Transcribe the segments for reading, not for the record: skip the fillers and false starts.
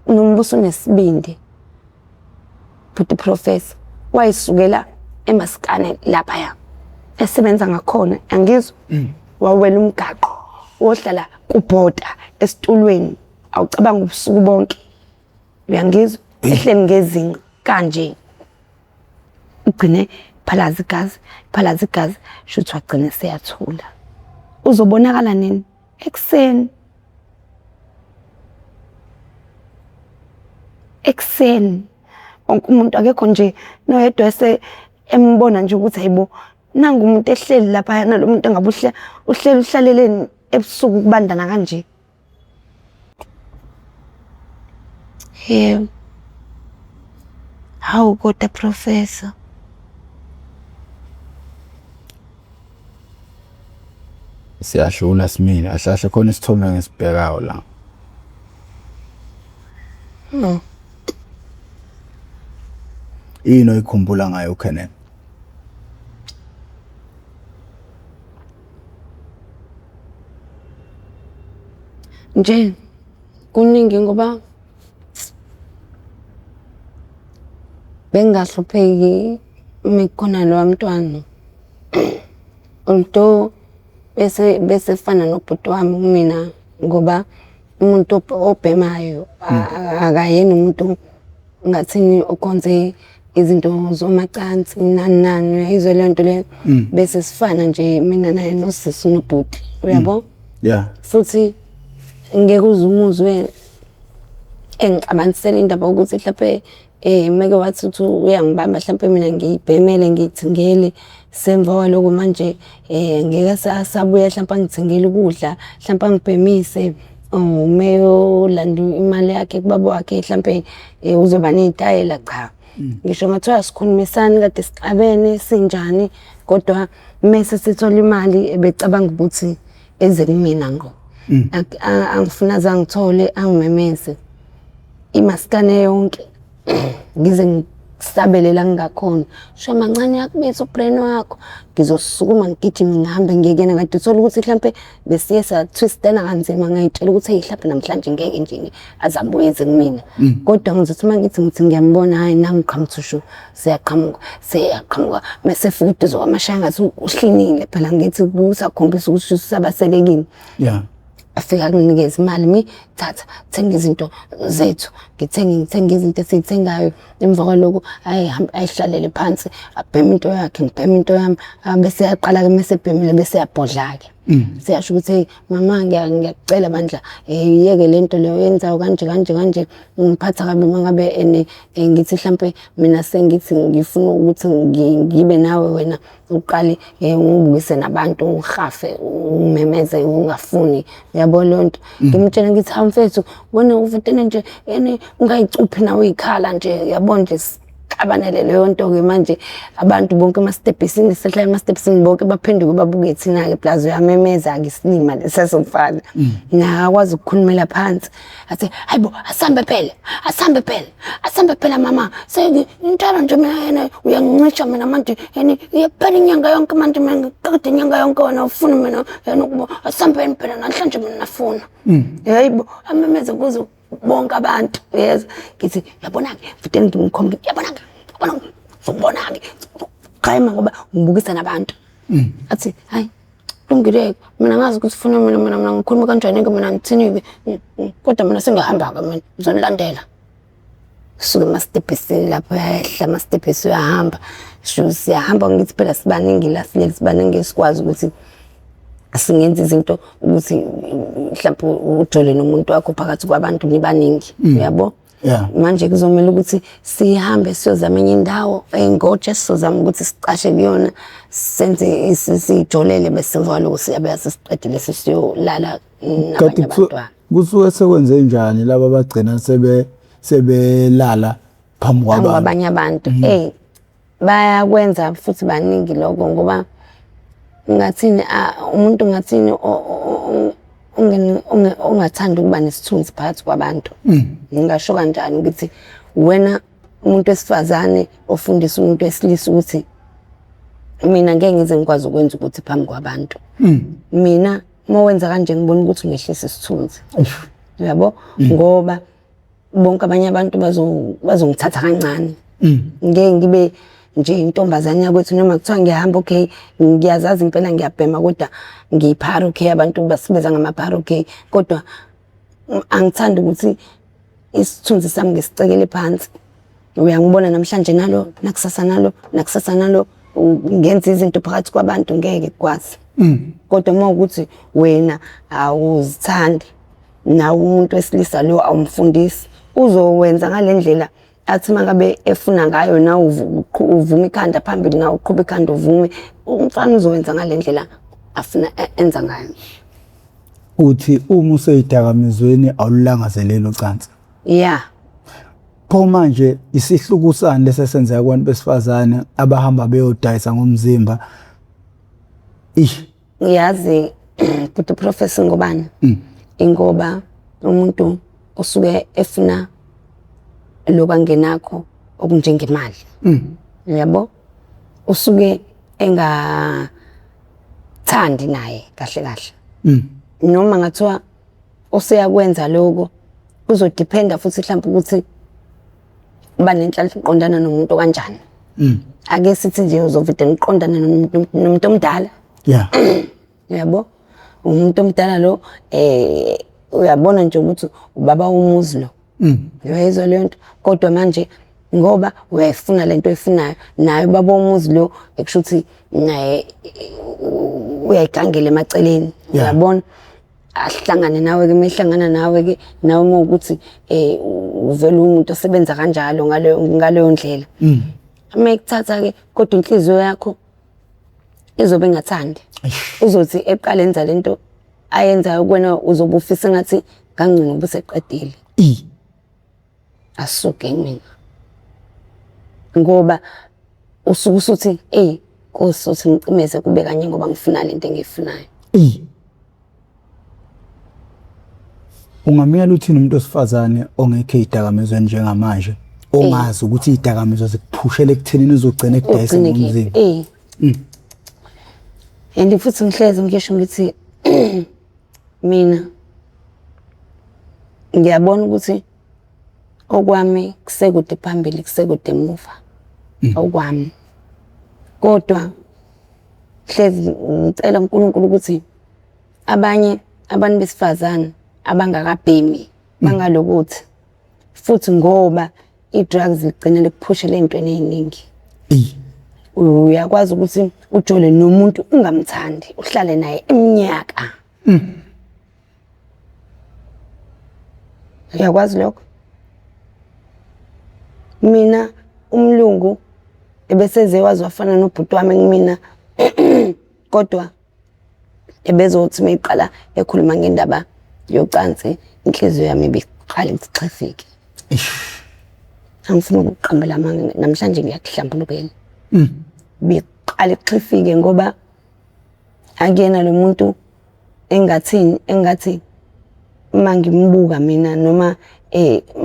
Nombuso unesibindi bhuti professor wayisukela emasikane laphaya esebenza ngakhona angizwa wawela umgaqo wohlala kubhoda esitulweni awucabanga ubusuku bonke uyangizwa ehleli ngezinqa kanje ugcine phalaza igazi phalaza igazi shuthi wagcina seyathula uzobonakala nini ekuseni ekuseni wonke umuntu akekho nje noyedwa ese embona nje ukuthi hayibo nangu umuntu ehleli lapha nalo muntu engabe uhle uhleli uhlaleleni ebusuku kubandana kanje. Yebo. Hawu kodwa Professor. Siyahlula simile kahle kahle khona isithombe engisibhekayo la. Yini oyikhumbula ngayo uKenneth? Nje kuningi ngoba bengingahlupheki uma kukhona lowa mntwana. Although bese bese fana nobhuti wami kumina ngoba umuntu obhemayo akayena umuntu ngathini okhonze izinto zomacansi nani nani uyayizwa leyo nto leyo bese sifana nje mina naye nosisi nobhuti uyabo Yeah. Futhi ngeke uze umuzwe engixabanisela indaba yokuthi hlampe meke wathi uthi uyangibamba hlampe mina ngiyibhemele ngiyithengele semva kwaloko manje ngeke asabuya hlampe angithengele ukudla hlampe angibhemise or meyolanda imali yakhe kubaba wakhe hlampe uzoba ney'tayela, cha. Ngisho ngathiwa asikhulumisani kade sixabene sinjani kodwa mese sithola imali ebecabanga ukuthi eze kumina ngqo. Angifuni aze angithole angimemeze imaskane yonke ngize ngisabele la ngingakhona. Sho mancane uyakubiza ubrain wakho ngizosukuma ngigijime ngihambe ngiye kuyena kade uthole ukuthi hlampe besiye sathwistana kanzima ngayitshela ukuthi eyi hlampe namhlanje ngeke nje aze abuye eze kumina. Kodwa ngizothi uma ngithi ngithi ngiyambona hhayi nangu qhamuthi usho seyaqhamuka seyaqhamuka mese efika uduze kwamashaya ngathi uhlinile phela ngithi kusakhombisa ukuthi usabaselekile. Yeah. Afike anginikeze imali mi thatha thenga izinto zethu ngithenge ngithenge izinto esiyithengayo emva kwaloko ayihambe ayihlalele phansi abheme into yakhe ngibheme into yami bese yaqala-ke mese ebhemile bese yabhodla-ke. Seyasho ukuthi hey mama ngiyakucela bandla yeke le nto leyo oyenzayo kanje kanje kanje ungiphatha kabi uma ngabe ene ngithi hlampe mina sengithi ngifuna ukuthi ngibe nawe wena uqale ungibukise nabantu ungihafe ungimemeze ungafuni uyabo leyo nto. Ngimtshele ngithi hawu mfethu wena uvutene nje ene ungayicuphi nawe iy'khala nje yabo nje xabanele leyo nto-ke manje abantu bonke emasitebhisini sehla emasitebhisini bonke baphenduke babuke thina-ke plus uyamemeza-ke isilima lesasofana nakakwazi ukukhulumela phansi athi hayi bo asambe phela asambe phela asambe phela mama sengintshela nje mina yena uyangincisha mina manje yena iyaphela inyanga yonke manje mina ngiqeda inyanga yonke wena ufuna mina yena ukuba asambeni phela namhlanje mina nafuna hayi bo amemeze kuze bonke abantu uyezwa ngithi uyabona-ke futhi ngimkhombe uyabona-ke uyabona uzobona-ke qhema ngoba ngibukisa nabantu athi hayi lungile-ke mina ngazi ukuthi ufuna mina mina mina ngikhuluma kanjani-ke mina ngithini-ke kodwa mina sengihamba-ke mina ngizonilandela suke emasitebhisini lapho uyayehla amasitebhisi uyahamba siyahamba ngithi phela sibaningi la silele sibaningi sikwazi ukuthi singenza izinto ukuthi mhlawumbe ujole nomuntu wakho phakathi kwabantu nibaningi uyabo Yeah. Manje kuzomela ukuthi sihambe siyozama enye indawo engotshe sizozama ukuthi sicashe kuyona senze sijolele bese emva kwaloko siyabuya sesiqedile sesiyolala nabanye Kanti abantwana. kusuke sekwenze njani laba abagcina sebe sebelala phambi Phambi kwabantu? kwabanye abantu. Eyi bayakwenza futhi baningi lokho ngoba ngathini umuntu ngathini ongathandi ukuba nesithunzi phakathi kwabantu. Ngingasho kanjani ukuthi wena umuntu wesifazane ofundisa umuntu wesilisa ukuthi mina ngeke ngize ngikwazi ukwenza ukuthi phambi kwabantu. Mina uma wenza kanje ngibona ukuthi ungehlisa isithunzi. Uyabo? Ngoba Bonke abanye abantu bazongithatha kancane. Ngeke ngibe nje intombazane yakwethu noma kuthiwa ngiyahamba, okay, ngiyazazi impela ngiyabhema kodwa ngiyiphara, okay, abantu basibiza ngamaphara, okay, kodwa angithandi ukuthi isithunzi sami ngisicekele phansi. Uyangibona namhlanje nalo, nakusasa nalo, nakusasa nalo, ngenza izinto phakathi kwabantu ngeke kukwazi. Kodwa uma ukuthi wena awuzithandi, nawe umuntu wesilisa lo awumfundisi, uzowenza ngale ndlela athi mangabe efuna ngayo, nawe uvume ikhanda phambili, nawe uqhuba ikhanda uvume. Umfana uzowenza ngale ndlela afuna enza ngayo. Uthi uma useyidakamizweni awulangazeleli ucansi. Yeah. Pho manje isihlukusani lesesenzeka kubantu besifazane abahamba beyodayisa ngomzimba? Ish. Ngiyazi bhuti Professor ngobani? Ingoba umuntu usuke efuna lokhu angenakho okunjengemali. Uyabo? Usuke engathandi naye kahle kahle. Noma ngathiwa useyakwenza lokho, kuzodependa futhi mhlawumbe ukuthi uba nenhlanhla uqondana nomuntu kanjani. Ake sithi nje uzovide niqondane nomuntu omdala. Uyabo? Umuntu omdala lo uyabona nje ukuthi ubaba womuzi lo. Uyayizwa leyo nto, kodwa manje ngoba uyayifuna lento oyifunayo, naye ubaba womuzi lo ekusho ukuthi naye uyayigangela emaceleni. Uyabona? Ahlangane nawe ke, mehlangana nawe ke, nawe uma ukuthi uvela umuntu osebenza kanjalo ngaleyo ndlela. Uma ekuthatha ke kodwa inhliziyo yakho izobe ingathandi. Uzothi eqala enza lento ayenzayo kuwena, uzobe ufisa ngathi kangcono ubuseqedile. Asuke mina. Ngoba usuke usuthi, ey Nkosi, uthi ngicimeze kube kanye ngoba ngifuna lento engiyifunayo. Ungamyala uthini umuntu wesifazane ongekho ey'dakamizweni njengamanje, ongazi ukuthi iy'dakamizwa zikuphushela ekuthenini uzogcina ekudayisa ngomzimba? And futhi ngihlezi ngisho ngithi mina ngiyabona ukuthi okwami kusekude phambili, kusekude emuva okwami, kodwa hlezi ngicela uNkulunkulu ukuthi abanye abantu besifazane abangakabhemi bangalokuthi futhi, ngoba i-drugs ligcina likuphushela ey'ntweni ey'ningi. Uyakwazi ukuthi ujole nomuntu ungamthandi, uhlale naye iminyaka. Uyakwazi lokho? Mina umlungu ebeseze wazi wafana nobhuti wami kumina, kodwa ebezothi meqala ekhuluma ngendaba yocansi inhliziyo yami ibiqala ixhefike. Angifuni ukuqambela amanga, namhlanje ngiyakuhlambulukela. Biqala ixhefike ngoba akuyena lo muntu engathini, engathi uma ngimbuka mina noma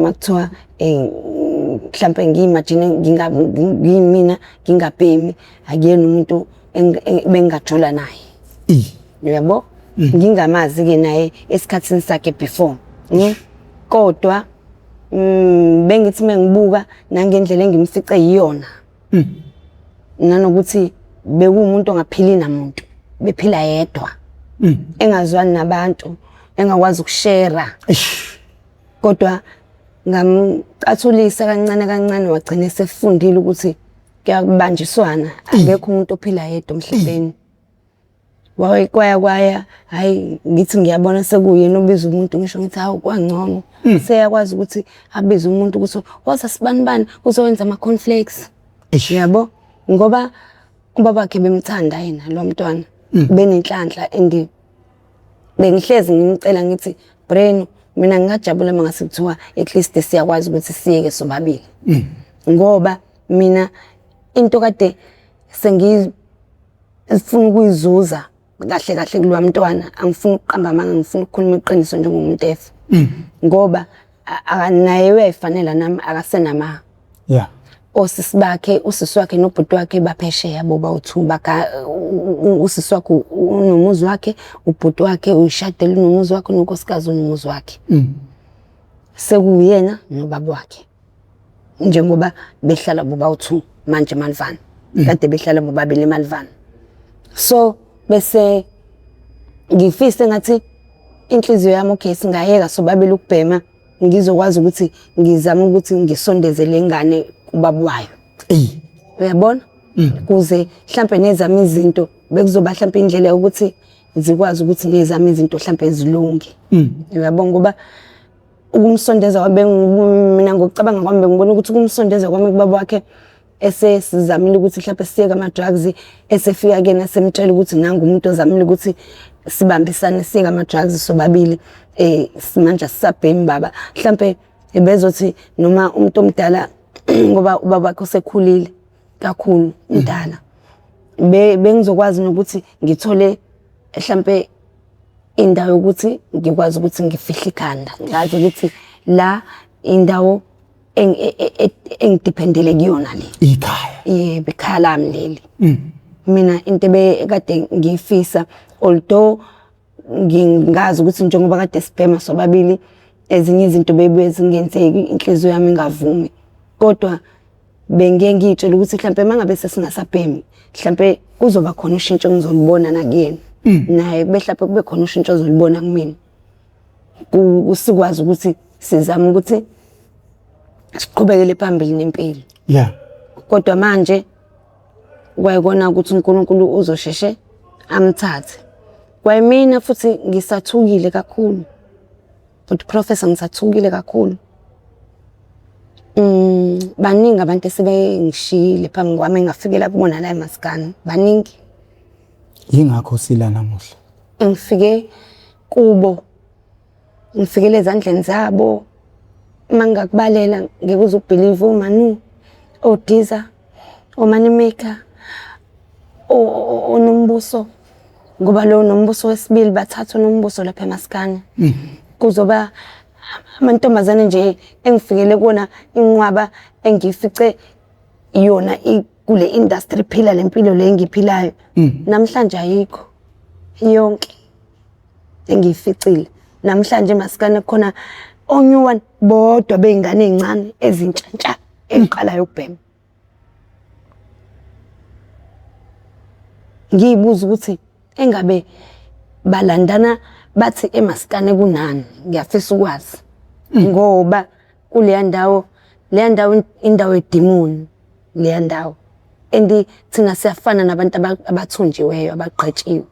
makuthiwa mhlampe ngiyimagine ngiyimina ngingabhemi, akuyena umuntu bengingajola naye. Uyabo? Ngingamazi ke naye esikhathini sakhe before. Kodwa bengithi mengibuka nangendlela engimfice yiyona. Nanokuthi bekuwumuntu ongaphili namuntu, bephila yedwa. Engazwani nabantu, engakwazi ukushare. Kodwa ngamcathulisa kancane kancane, wagcina esefundile ukuthi kuyabanjiswana, akekho umuntu ophila yedwa emhlabeni. Kwaya kwaya, hayi ngithi ngiyabona sekuyena obiza umuntu, ngisho ngithi hawu kwangcono. Seyakwazi ukuthi abize umuntu ukuthi woza sibani bani uzowenza ama cornflakes. Yabo? Ngoba ubabakhe bemthanda yena lo mntwana, benenhlanhla, and bengihlezi ngimcela ngithi Breno, mina ngingajabula uma ngase kuthiwa at least siyakwazi ukuthi siyeke sobabili. Ngoba mina into kade sengifuna ukuyizuza kahle kahle kulowa mntwana, angifuni ukuqamba amanga, ngifuna ukukhuluma iqiniso njengomuntu efa. Ngoba naye uyayifanela nami, akasenama. Osisi bakhe, usisi wakhe nobhuti wakhe baphesheya boba u-two, usisi wakhe unomuzi wakhe, ubhuti wakhe uyishadele unomuzi wakhe, unonkosikazi unomuzi wakhe. Sekuwuyena nobaba wakhe. Njengoba behlala bobawu-two manje eMalvana. Kade behlala bobabili eMalvana. So bese ngifise ngathi inhliziyo yami okay singayeka sobabili ukubhema ngizokwazi ukuthi ngizame ukuthi ngisondeze le ngane kubaba wayo. Eyi. Uyabona? Kuze mhlampe nezami izinto bekuzoba mhlampe indlela yokuthi zikwazi ukuthi nezami izinto mhlampe zilunge. Uyabona ngoba ukumsondeza kwabe mina ngokucabanga kwami bengibona ukuthi ukumsondeza kwami kubaba wakhe esesizamile ukuthi mhlawumbe siyeke ama-drugs esefika kuyena semtshela ukuthi nangu umuntu ozamile ukuthi sibambisane siyeke ama-drugs sobabili manje asisabhemi baba. Mhlampe bezothi noma umuntu omdala ngoba ubaba wakhe usekhulile kakhulu mdala, bengizokwazi nokuthi ngithole mhlampe indawo yokuthi ngikwazi ukuthi ngifihle ikhanda, ngazi ukuthi la indawo engidependele kuyona le. Ikhaya. Yebo, ikhaya lami leli. Mina into ebekade ngiyifisa, although ngingazi ukuthi njengoba kade sibhema sobabili ezinye izinto bebuye zingenzeki, inhliziyo yami ingavumi, kodwa bengiye ngiyitshela ukuthi mhlampe uma ngabe sesingasabhemi mhlampe kuzoba khona ushintsho engizolubona nakuyena, naye kube mhlampe kube khona ushintsho ozolubona kumina, sikwazi ukuthi sizame ukuthi siqhubekele phambili nempilo. Kodwa manje kwayikona ukuthi uNkulunkulu uzosheshe amthathe. Kwayimina futhi ngisathukile kakhulu. Futhi Professor ngisathukile kakhulu. Baningi abantu esebengishiyile phambi kwami engafikela kubona la emaskani, baningi. Yingakho sila namuhla. Ngifike kubo, ngifikele ezandleni zabo. Uma ngingakubalela ngeke uze ubhilive, oManu, oDiza, oMoneymaker, oNombuso, ngoba lo Nombuso wesibili bathatha uNombuso lapha emaskani. Kuzoba amantombazane nje engifikele kuwona inqwaba engifice yona kule industry iphila le mpilo le engiyiphilayo. Namhlanje ayikho yonke engiyificile. Namhlanje emaskani kukhona o-new one bodwa bey'ngane ey'ncane ezintsha ntsha ey'qalayo ukubhema. Ngiy'buza ukuthi engabe balandana bathi emaskani kunani, ngiyafisa ukwazi. Ngoba kuleya ndawo, leya ndawo indawo yedimoni leya ndawo. And thina siyafana nabantu abathunjiweyo, abagqetshiwe.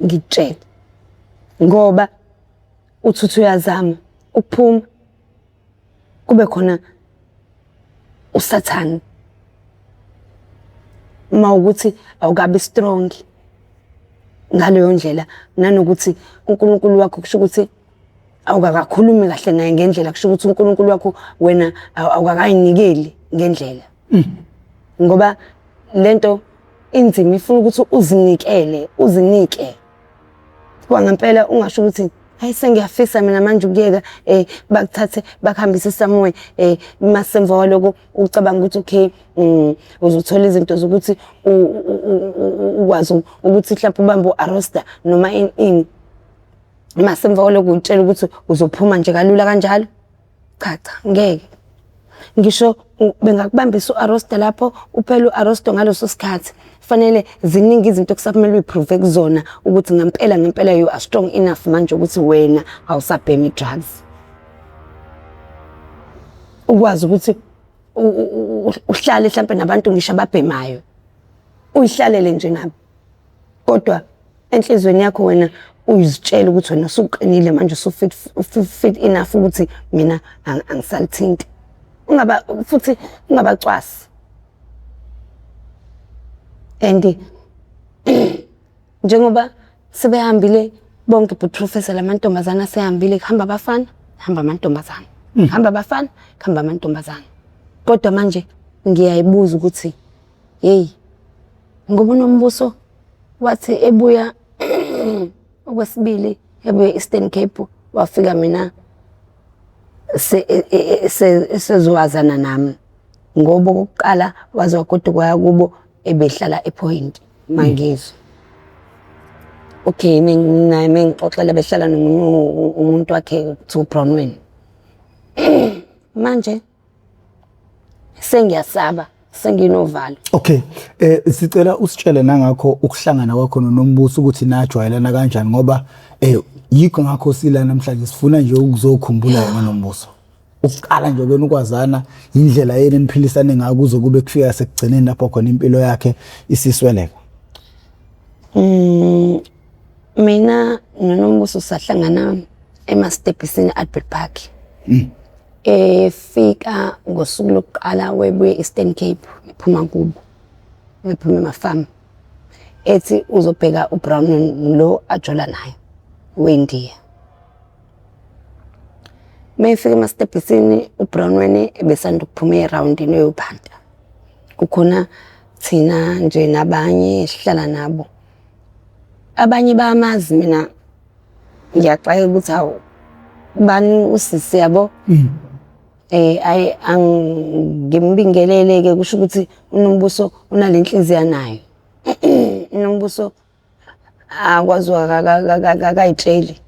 Ngikutshele. Ngoba uthi uyazama ukuphuma kube khona uSathane. Uma ukuthi awukabi strong ngaleyo ndlela, nanokuthi uNkulunkulu wakho kusho ukuthi awukakakhulumi kahle naye ngendlela, kusho ukuthi uNkulunkulu wakho wena awukakayinikeli ngendlela. Ngoba lento inzima, ifuna ukuthi uzinikele, uzinike. Kwangempela ungasho ukuthi hayi sengiyafisa mina manje ukuyeka, bakuthathe bakuhambise somewhere, masemva kwaloko ucabanga ukuthi okay, uzothola izinto zokuthi ukwazi ukuthi mhlawumbe ubambe u-arrosta noma ini ini. Masemva kwaloko utshela ukuthi uzophuma nje kalula kanjalo. Cha cha, ngeke. Ngisho bengakubambisa u-arrosta lapho, uphela u-arrosto ngaleso sikhathi. Fanele ziningi izinto okusakumele uyiprove kuzona ukuthi ngempela ngempela you are strong enough manje ukuthi wena awusabhemi drugs. Ukwazi ukuthi uhlale mhlampe nabantu ngisho ababhemayo, uyihlalele nje nabo, kodwa enhlizweni yakho wena uyizitshela ukuthi wena usuqinile manje, usufit fit enough ukuthi mina angisalithinti. Ungaba futhi ungabacwasi. And njengoba sebehambile bonke but Professor, lamantombazana asehambile, kuhamba abafana, kuhamba amantombazana, kuhamba abafana, kuhamba amantombazana. Kodwa manje ngiyayibuza ukuthi hey, ngoba uNombuso wathi ebuya okwesibili ebuya Eastern Cape, wafika mina sezowazana nami, ngoba okokuqala waze wagoduka waya kubo, ebehlala ePoint mangizwa. Okay, naye mengixoxela behlala nomunye umuntu wakhe kuthiwa uBronwyn. Manje sengiyasaba, senginovalo. Okay, sicela usitshele nangakho ukuhlangana kwakho noNombuso ukuthi najwayelana kanjani ngoba yikho ngakho sila namhlanje sifuna nje ukuzokhumbula yena Nombuso. Ukuqala nje kwenu ukwazana indlela yenu eniphilisane ngayo kuze kube kufika sekugcineni lapho khona impilo yakhe isisweleka. Mina noNombuso sahlangana emastebhisini Albert Park. Efika ngosuku lokuqala webuye Eastern Cape ephuma kubo, ephuma emafamu. Ethi uzobheka uBrown lo ajola naye weNdiya. Mefika emastebhisini uBrownweni ebesanda ukuphuma erawundini eyophanta. Kukhona thina nje nabanye esihlala nabo. Abanye bayamazi mina ngiyaxakeka ukuthi hawu bani usisi yabo. Ayi ngimbingelele-ke kusho ukuthi uNombuso unalenhliziyo anayo. Unombuso akwaziwa akayitsheli.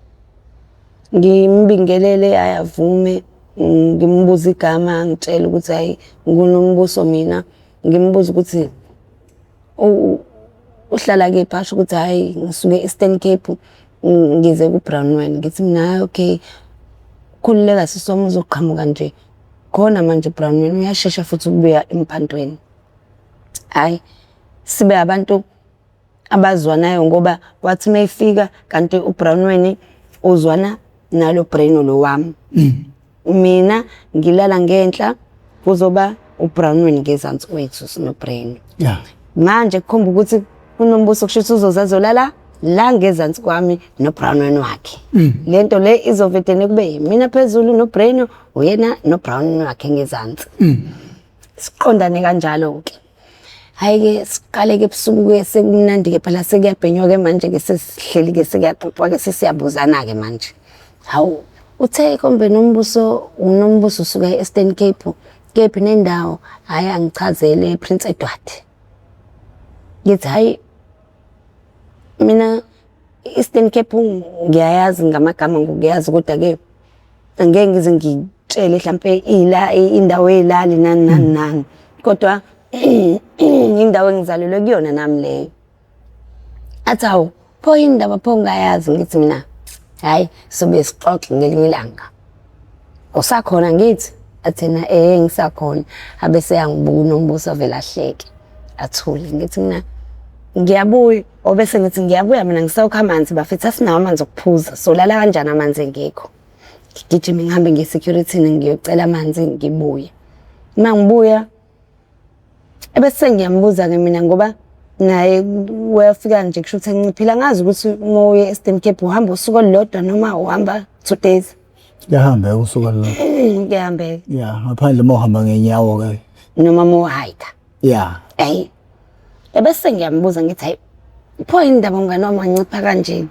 Ngimbingelele ayavume, ngimbuze igama angitshele ukuthi hhayi nguNombuso mina. Ngimbuze ukuthi uhlala kephi asho ukuthi hhayi ngisuke e-Eastern Cape ngize ku-Brownwell. Ngithi mina hhayi okay, khululeka sisi wami uzoqhamuka nje khona manje uBrownwell uyashesha futhi ukubuya emphantweni. Hhayi sibe abantu abazwanayo ngoba wathi mayefika kanti uBrownweni uzwana nalo Breno lo wami. Mina ngilala ngenhla kuzoba uBrownweni ngezansi kwethu sinoBreno. Yeah. Manje kukhomba ukuthi uNombuso kusho ukuthi uzozazolala la ngezansi kwami noBrownweni wakhe. Lento le izovedene kube mina phezulu noBreno uyena noBrownweni wakhe ngezansi. Siqondane kanjalo ke. Hhayi ke siqale ke ebusuku ke sekumnandi ke phela sekuyabhenywa ke manje ke sesihleli ke sekuyaxoxwa ke sesiyabuzana ke manje. Hawu uthe kombe Nombuso uNombuso usuka e-Eastern Cape kephi nendawo hhayi angichazele Prince Edward. Ngithi hhayi mina i-Eastern Cape ngiyayazi ngamagama ngokuyazi kodwa ke angeke ngize ngitshele hlampe ila indawo eyilali nani nani nani kodwa indawo engizalelwe kuyona nami leyo. Athi hawu pho yini ndaba pho ungayazi ngithi mina hhayi sobe sixoxe ngelinye ilanga. Usakhona ngithi athi yena ngisakhona abese eyangibuka uNombuso avele ahleke athule ngithi mina ngiyabuya obese ngithi ngiyabuya mina ngisawukha amanzi bafethu asinawo amanzi okuphuza solala kanjani amanzi engekho. Ngigijime ngihambe ngiye security-ni ngiyocela amanzi ngibuye. Uma ngibuya ebese ngiyambuza-ke mina ngoba naye wayefika nje kusho ukuthi enciphile angazi ukuthi uma uye e-Eastern Cape uhamba usuku olulodwa noma uhamba 2 days. Kuyahambeka usuku olulodwa. Kuyahambeka. Yeah, ngaphandle uma uhamba ngenyawo ke. Noma uma uhayikha. Yeah. Ayi. Ebese ngiyambuza ngithi hayi pho indaba mngani wami wancipha kanje.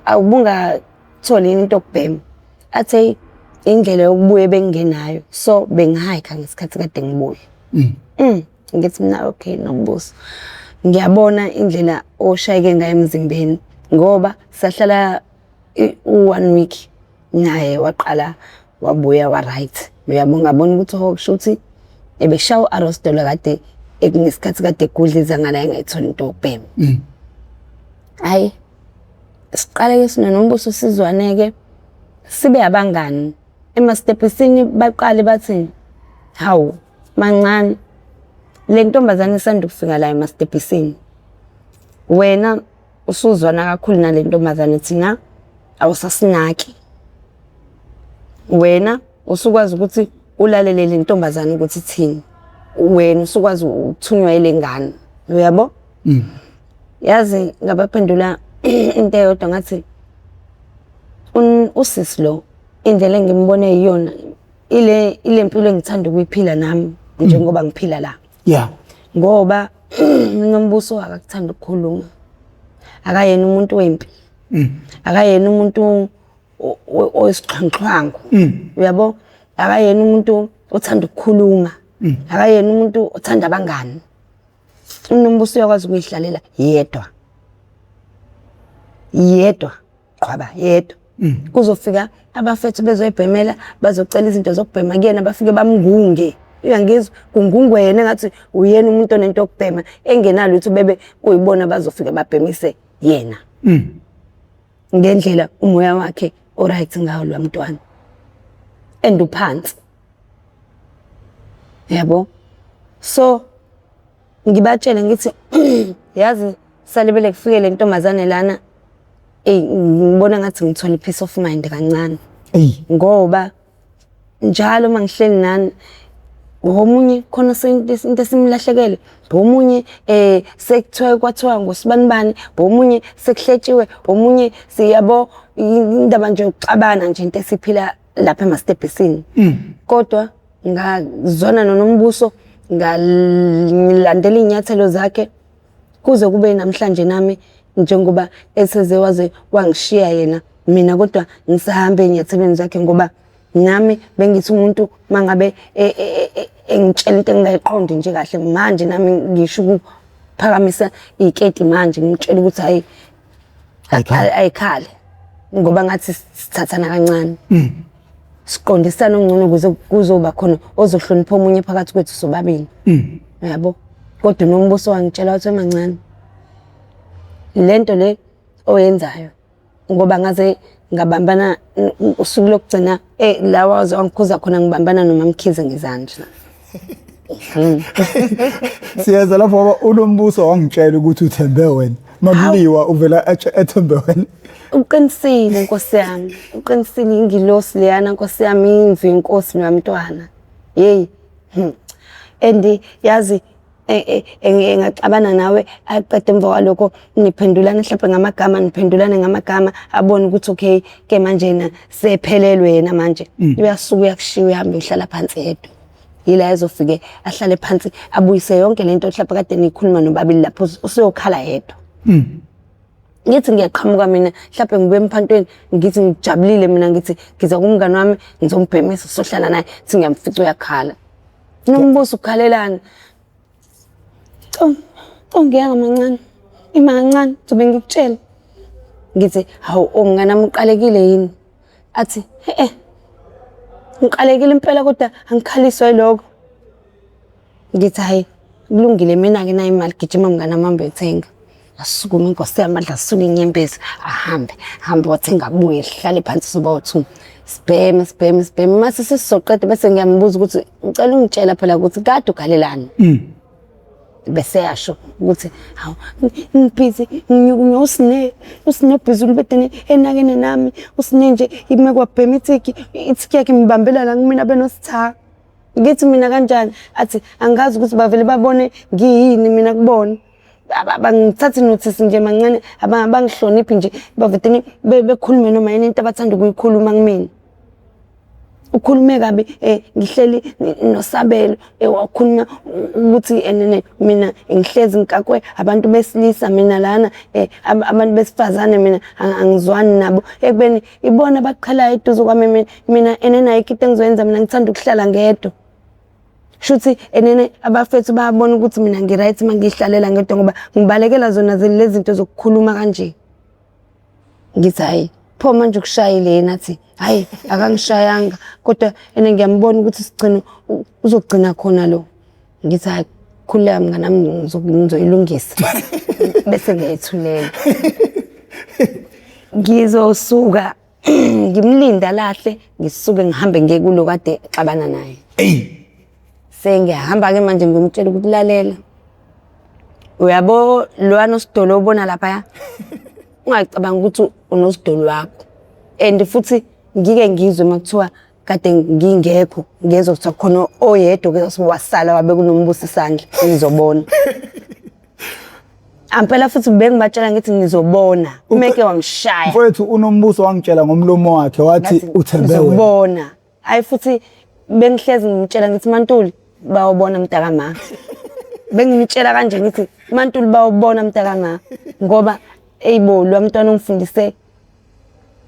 Awubungatholi yini into yokubhema? Athi indlela yokubuya bengingenayo so bengihayikha ngesikhathi kade ngibuya. Ngithi mina okay Nombuso. Ngiyabona indlela oshayeke ngayo emzimbeni ngoba sahlala u-one week naye waqala wabuya wa-right. Uyabo ngabona ukuthi oh kusho ukuthi ebeshaya u-Aristotle kade ngesikhathi kade egudliza ngala engayitholi into yokubhema. Hhayi siqale ke sinoNombuso sizwane-ke sibe abangani. Emastebhisini baqale bathi hawu mancane le ntombazane isanda ukufika la emastebhisini wena usuzwana kakhulu nale ntombazane thina awusasinaki. Wena usukwazi ukuthi ulalele le ntombazane ukuthi ithini. Wena usukwazi ukuthunywa yile ngane uyabo? Yazi ngabaphendula into eyodwa ngathi usisi lo indlela engimbone yiyona ile mpilo engithanda ukuyiphila nami njengoba ngiphila la. Yeah. Ngoba uNombuso akakuthanda ukukhuluma. Akayena umuntu wempi. Akayena umuntu oyisixhwanguxhwangu. Uyabo? Akayena umuntu othanda ukukhuluma. Akayena umuntu othanda abangani. uNombuso uyakwazi ukuyihlalela yedwa. Yedwa qhwaba yedwa. Kuzofika abafethu bezoyibhemela bazocela izinto zokubhema kuyena bafike bamngunge. Uyangizwa? Kungungwe yena engathi uyena umuntu onento yokubhema engenalutho bebe kuyibona bazofika babhemise yena. Ngendlela umoya wakhe oright ngawo lo mntwana. And uphansi. Yabo? So ngibatshele ngithi yazi salibele kufike le ntombazane lana eyi ngibona ngathi ngithola i-peace of mind kancane. Eyi. Ngoba njalo uma ngihleli nani omunye khona into esimlahlekele, omunye sekuthiwa kwathiwa ngosibanibani, omunye sekuhletshiwe, omunye siyabo indaba nje yokuxabana nje into esiphila lapha emastebhisini. Kodwa ngazwana noNombuso ngalandela iy'nyathelo zakhe kuze kube namhlanje nami njengoba eseze waze wangishiya yena mina kodwa ngisahamba ey'nyathelweni zakhe ngoba nami bengithi umuntu mangabe engitshela into engingayiqondi nje kahle manje nami ngisho ukuphakamisa iy'keti manje ngimtshela ukuthi hhayi ayikhale ngoba ngathi sithathana kancane. Siqondisane okungcono ukuze kuzoba khona ozohlonipha omunye phakathi kwethu sobabili. Uyabo? Kodwa uNombuso wangitshela wathi emancane lento le oyenzayo ngoba ngaze ngabambana usuku lokugcina la waze wangikhuza khona ngibambana noMaMkhize ngezandla. Siyeza lapho ngoba uNombuso wangitshela ukuthi uthembe wena. Makuliwa uvela ethembe wena. Uqinisile Nkosi yami, uqinisile ingilosi leyana Nkosi yami imvu yenkosi nomntwana. Hey. And yazi engaxabana nawe aqede emva kwalokho niphendulane mhlawumbe ngamagama niphendulane ngamagama abone ukuthi okay ke manje yena sephelelwe yena manje. Uyasuka uyakushiya uyahamba uhlala phansi yedwa. Yila ezofike ahlale phansi abuyise yonke lento mhlawumbe kade nikhuluma nobabili lapho usuyokhala yedwa. Ngithi ngiyaqhamuka mina mhlawumbe ngibuye emphantweni ngithi ngijabulile mina ngithi ngiza kumngani wami ngizombhemisa sohlala naye thi ngiyamfica uyakhala. Nombuso ukhalelani? Co, co ngiyanga mancane. Ima kancane ngizobe ngikutshela. Ngithi hawu oh mngani wami uqalekile yini? Athi eh ngiqalekile impela kodwa angikhaliswa yilokho. Ngithi hhayi kulungile mina-ke nayi imali gijima mngani wami hambe uyothenga. Asukume inkosi yami adla asuke inyembezi ahambe hambe wathenga abuye sihlale phansi soba two sibheme sibheme sibheme mase sesizoqeda bese ngiyambuza ukuthi ngicela ungitshela phela ukuthi kade ukhalelani. Bese yasho ukuthi hawu ngibhizi nginyukunywa uSine uSine ubhizi ulibedene enakene nami uSine nje ime kwabhema ithiki ithiki yakhe ngibambela la kumina benositha. Ngithi mina kanjani athi angazi ukuthi bavele babone ngiyini mina kubona. Bangithathi notice nje mancane abangihloniphi nje bavedene bekhulume noma yini into abathanda ukuyikhuluma kumina. Ukhulume kabi ngihleli noSabelo wakhuluma ukuthi enene mina ngihlezi ngikakwe abantu besilisa mina lana abantu besifazane mina angizwani nabo ekubeni ibona abaqhelayo eduze kwami mina mina enene ayikho into engizoyenza mina ngithanda ukuhlala ngedwa. Shuthi enene abafethu bayabona ukuthi mina ngi-right uma ngiyihlalela ngedwa ngoba ngibalekela zona lezi zinto zokukhuluma kanje. Ngithi hhayi pho manje ukushayile yena athi hhayi akangishayanga kodwa ene ngiyambona ukuthi sigcina uzogcina khona lo. Ngithi hhayi khululeka mngani wami ngizoyilungisa bese ngiyayithulela. Ngizosuka ngimlinde alahle ngisuke ngihambe ngiye kulo kade exabana naye. Eyi. Sengiyahamba-ke manje ngiyomtshela ukuthi lalela. Uyabo lowana usidolo obona laphaya ungacabangi ukuthi unosidolo wakho and futhi ngike ngizwe uma kuthiwa kade ngingekho ngezwa kuthiwa khona oyedwa ke wasala wabe kunombuso isandla ngizobona. Ampela futhi bengibatshela ngithi ngizobona umeke wangishaya. Mfowethu uNombuso wangitshela ngomlomo wakhe wathi uthembe wena. Ngizobona. Hayi futhi bengihlezi ngimtshela ngithi Mantuli bawubona mntakama. Bengimtshela kanje ngithi Mantuli bawubona mntakama ngoba eyibo lo mntwana ungifundise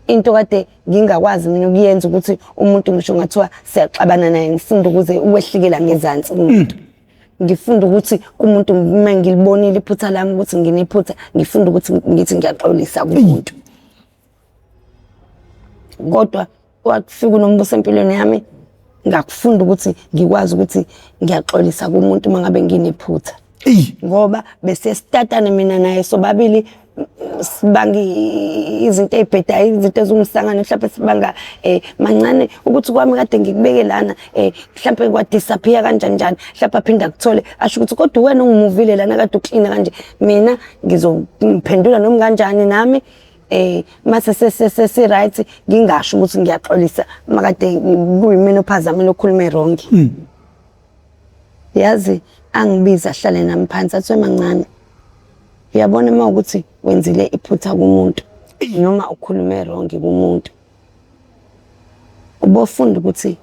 into kade ngingakwazi mina ukuyenza ukuthi umuntu ngisho ngathiwa siyaxabana naye ngifunda ukuze ukwehlikela ngezansi umuntu. Ngifunda ukuthi kumuntu uma ngilibonile iphutha lami ukuthi nginephutha, ngifunda ukuthi ngithi ngiyaxolisa kumuntu. Kodwa kwafika uNombuso empilweni yami, ngakufunda ukuthi ngikwazi ukuthi ngiyaxolisa kumuntu uma ngabe nginephutha. Ngoba bese sitatane mina naye sobabili, sibanga izinto ey'bhedayo, izinto eziwumsangano, mhlawumpe sibanga mancane ukuthi kwami kade ngikubeke lana, mhlawumpe kwadisappear kanjani njani, mhlawumpe aphinde akuthole asho ukuthi kodwa wena ungimuvile lana kade uklina kanje, mina ngizophendula noma kanjani nami. Mase sesi right, ngingasho ukuthi ngiyaxolisa makade kuyimina ophazamile okhuluma wrong. Yazi angibiza ahlale nami phansi athi, mancane, uyabona uma ukuthi wenzile iphutha kumuntu noma ukhulume wrong kumuntu, ubofunda ukuthi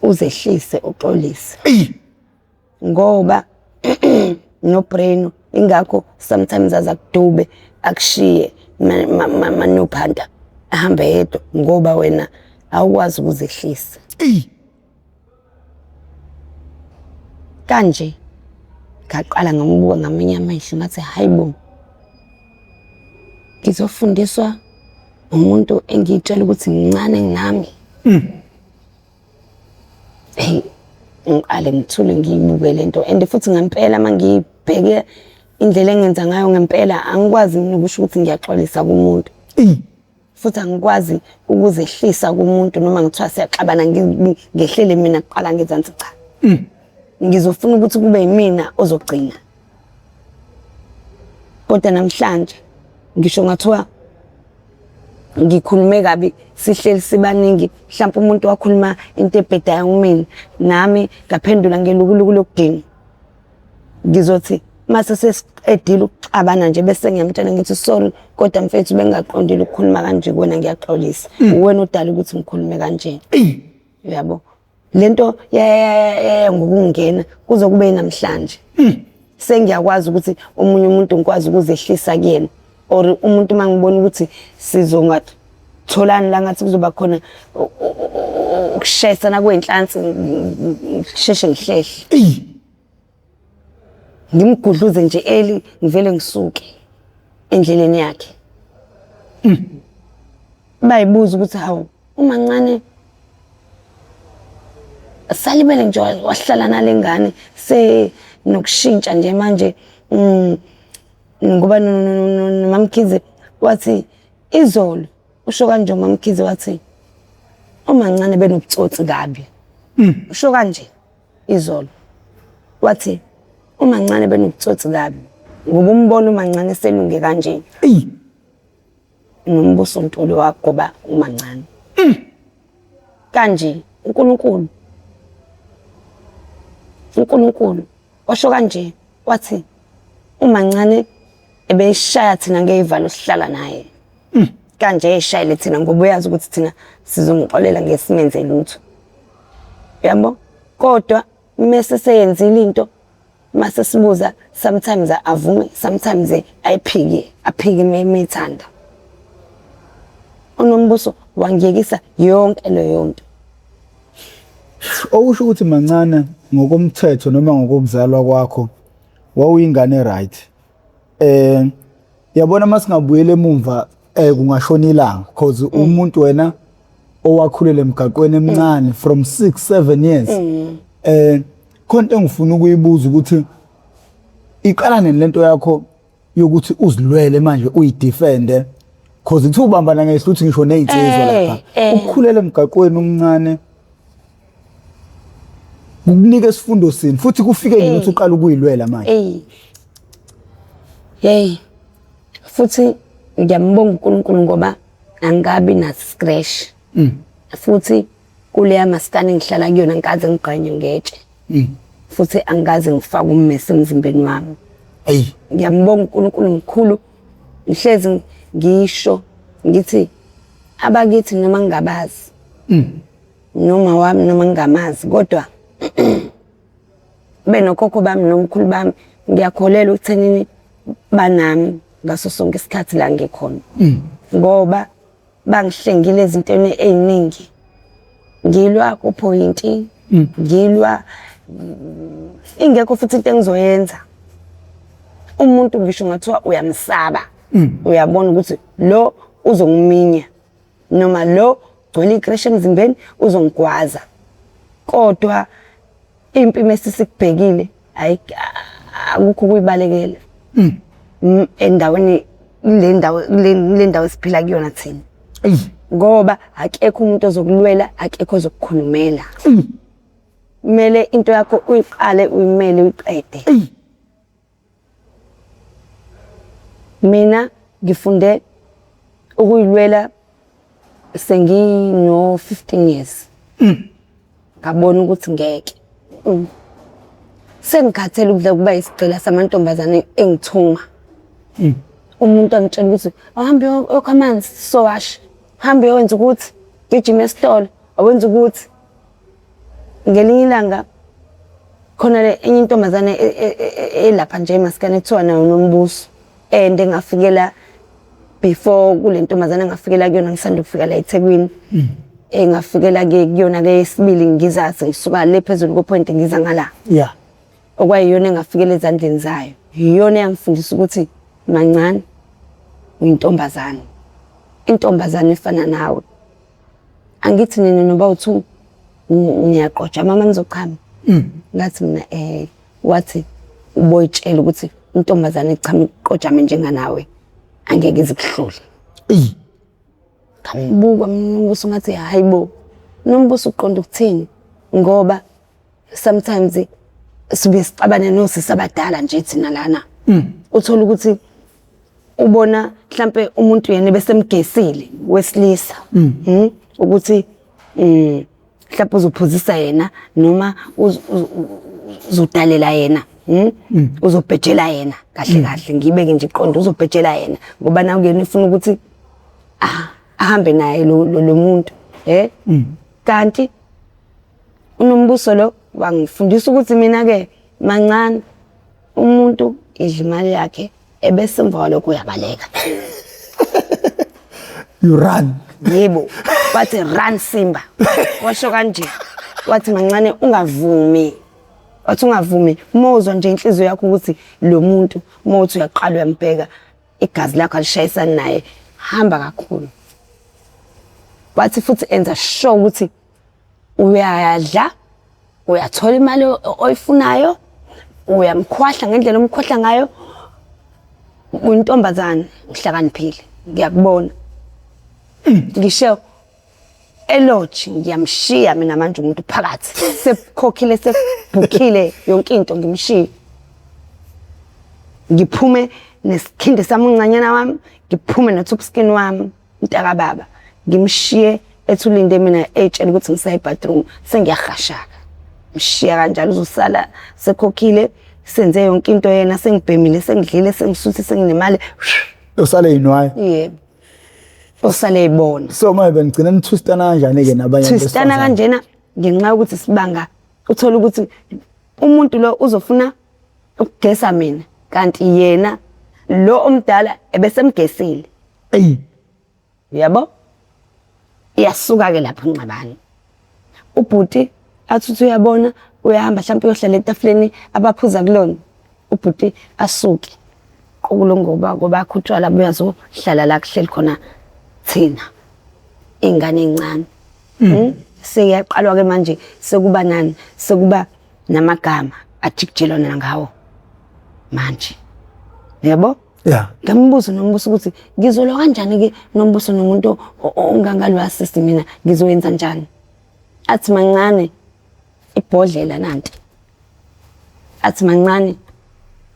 uzehlise uxolise, ngoba no brain ingakho sometimes azakudube akushiye manophanta ahambe yedwa, ngoba wena awukwazi ukuzehlisa. Kanje ngaqala ngambuka ngamanye amehlo, ngathi hayi bo, ngizofundiswa umuntu engiyitshela ukuthi ngincane nami. Hey, ngiqale ngithule ngiyibuke lento, and futhi ngempela uma ngiyibheke indlela engenza ngayo ngempela, angikwazi mina ukusho ukuthi ngiyaxolisa kumuntu, futhi angikwazi ukuzehlisa kumuntu noma ngithiwa siyaxabana, ngehlele mina kuqala ngezansi. Cha, ngizofuna ukuthi kube yimina ozogcina. Kodwa namhlanje ngisho ngathiwa ngikhulume kabi sihleli sibaningi, mhlawumbe umuntu wakhuluma into ebhedayo kumina, nami ngaphendula ngelukuluku lokudinga, ngizothi mase sesiqedile ukuxabana nje bese ngiyamtshela ngithi, sorry kodwa mfethu, bengingaqondile ukukhuluma kanje kuwena, ngiyaxolisa, uwena odala ukuthi ngikhulume kanje. Uyabo lento ngokungena kuze kube namhlanje, sengiyakwazi ukuthi omunye umuntu ngikwazi ukuzehlisa kuyena, or umuntu uma ngibona ukuthi sizongatholani la, ngathi kuzoba khona ukushayisana kwey'nhlansi, ngisheshe ngihlehle, ngimgudluze nje eli, ngivele ngisuke endleleni yakhe. Bayibuza ukuthi hawu, umancane salibele nje wahlala nale ngane, se nokushintsha nje manje, ngoba noMamkhize wathi izolo, usho kanje uMamkhize, wathi umancane benobutsotsi kabi. Usho kanje izolo, wathi umancane benobutsotsi kabi, ngoba umbona umancane selunge kanje, noMbuso Ntuli wagoba umancane kanje. uNkulunkulu uNkulunkulu washo kanje, wathi umancane ebeyishaya thina ngeyivalo sihlala naye kanje, eshayele thina ngoba uyazi ukuthi thina sizomxolela ngesimenze lutho, yabo. Kodwa mese seyenzile into, mase sibuza, sometimes avume, sometimes ayiphike, aphike imithanda. UNombuso wangiyekisa yonke leyo nto. Okusho ukuthi mancane, ngokomthetho noma ngokokuzalwa kwakho wawuyingane, right? Yabona, masingabuyela emumva, kungashona ilanga, because umuntu wena owakhulela emgaqweni emncane from 6 7 years, khonto engifuna ukuyibuza ukuthi iqala nini lento yakho yokuthi uzilwele manje, uyidefende, cause kuthiwa ubambana ngehluthu ngisho nezinsizwa lapha. Ukukhulela emgaqweni omncane kukunika isifundo sini, futhi kufike nini ukuthi uqala ukuyilwela manje? Ey. Hey. Futhi ngiyambonga uNkulunkulu ngoba angikabi na scratch. Futhi kuleya maskani ngihlala kuyona ngikaze ngigqanye ngetshe. Futhi angikaze ngifake ummese emzimbeni wami. Ngiyambonga uNkulunkulu mkhulu. Ngihlezi ngisho ngithi abakithi noma ngingabazi, noma wami noma ngingamazi, kodwa benokhokho bami nomkhulu bami, ngiyakholelwa ekuthenini banami ngaso sonke isikhathi la ngikhona, ngoba bangihlengile ezintweni ey'ningi. Ngilwa kuphoyinti, ngilwa. Ingekho futhi into engizoyenza. Umuntu ngisho ngathiwa uyamsaba. Uyabona ukuthi lo uzongiminya noma lo gcwele ikreshi emzimbeni uzongigwaza. Kodwa impi mesisikubhekile hayi akukho ukuyibalekela. Endaweni le ndawo le ndawo esiphila kuyona thina. Ngoba akekho umuntu ozokulwela, akekho ozokukhulumela. Kumele into yakho uyiqale uyimele uyiqede. Mina ngifunde ukuyilwela sengino 15 years. Ngabona ukuthi ngeke. Sengikhathele ukudla kuba isigqila samantombazane engithuma. Umuntu angitshela ukuthi awuhambe uyokha amanzi sowasha, hambe uyowenza ukuthi, gijima esitolo, awenza ukuthi. Ngelinye ilanga khona le enye intombazane elapha nje emasikane kuthiwa nayo Nombuso and engafikela before kule ntombazane engafikela kuyona ngisanda ukufika la eThekwini. Engafikela ke kuyona ke yesibili ngizazi ngisuka le phezulu ko-point ngiza ngala. Yeah. Okwayiyona engafikela ezandleni zayo. Iyona eyangifundisa ukuthi mancane uyintombazane. Intombazane efana nawe. Angithi nina noba uthu niyaqoja mama nizochama. Ngathi mina wathi uboyitshela ukuthi intombazane echama iqojame njenganawe angeke izikuhlule. Eyi. Ngambuka Nombuso ngathi hayi bo. Nombuso uqonda ukuthini? Ngoba sometimes sibuye sixabane nosisi abadala nje thina lana. Uthola ukuthi ubona mhlambe umuntu yena besemgesile wesilisa. Ukuthi mhlawumbe uzophuzisa yena noma uzodalela yena. Uzobhejela yena kahle kahle ngibeke nje iqondo uzobhejela yena ngoba nawe kuyena ufuna ukuthi ahambe naye lo muntu kanti uNombuso lo wangifundisa ukuthi mina ke mancane umuntu idla imali yakhe ebese emva kwalokho uyabaleka. You run. Yebo, wathi run Simba. Washo kanje. Wathi mancane ungavumi. Wathi ungavumi mozwa nje inhliziyo yakho ukuthi lo muntu mawuthi uyaqala uyambheka igazi lakho alishayisani naye hamba kakhulu. Wathi futhi enza sure ukuthi uyadla uyathola imali oyifunayo uyamkhwahla ngendlela omkhwahla ngayo uyintombazane uhlakaniphile ngiyakubona ngisho eloji ngiyamshiya mina manje umuntu phakathi sekhokhile sebhukhile yonke into ngimshiye ngiphume nesikhindi sami uncanyana wami ngiphume no-top skin wami mntaka baba ngimshiye ethi ulinde mina etshela ukuthi ngisaye bathroom sengiyahashaka mshiya kanjalo uzosala sekhokhile senze yonke into yena sengibhemile sengidlile sengisuthi senginemali Usale yinwayo. Yebo, usale ibona. So manje benigcina nithwistana kanjani ke nabanye twistana kanjena ngenxa yokuthi sibanga uthola ukuthi umuntu lo uzofuna ukugesa mina kanti yena lo omdala ebesemgesile. Eyi. Uyabo? Iyasuka ke lapho ingxabano. Ubhuti athi uthi uyabona uyahamba mhlawumbe uyohlala etafuleni abaphuza kulona. Ubhuti asuke qukulo ngoba ngoba akho utshwala buyazohlala la kuhleli khona thina ingane encane. Seyaqalwa ke manje sekuba nani sekuba namagama ajikijelwana ngawo manje. Yebo? Yeah. Ngambuza Nombuso ukuthi ngizolwa kanjani ke Nombuso nomuntu ongangalwasisi mina ngizoyenza njani? Athi mancane ibhodlela nanti. Athi mancane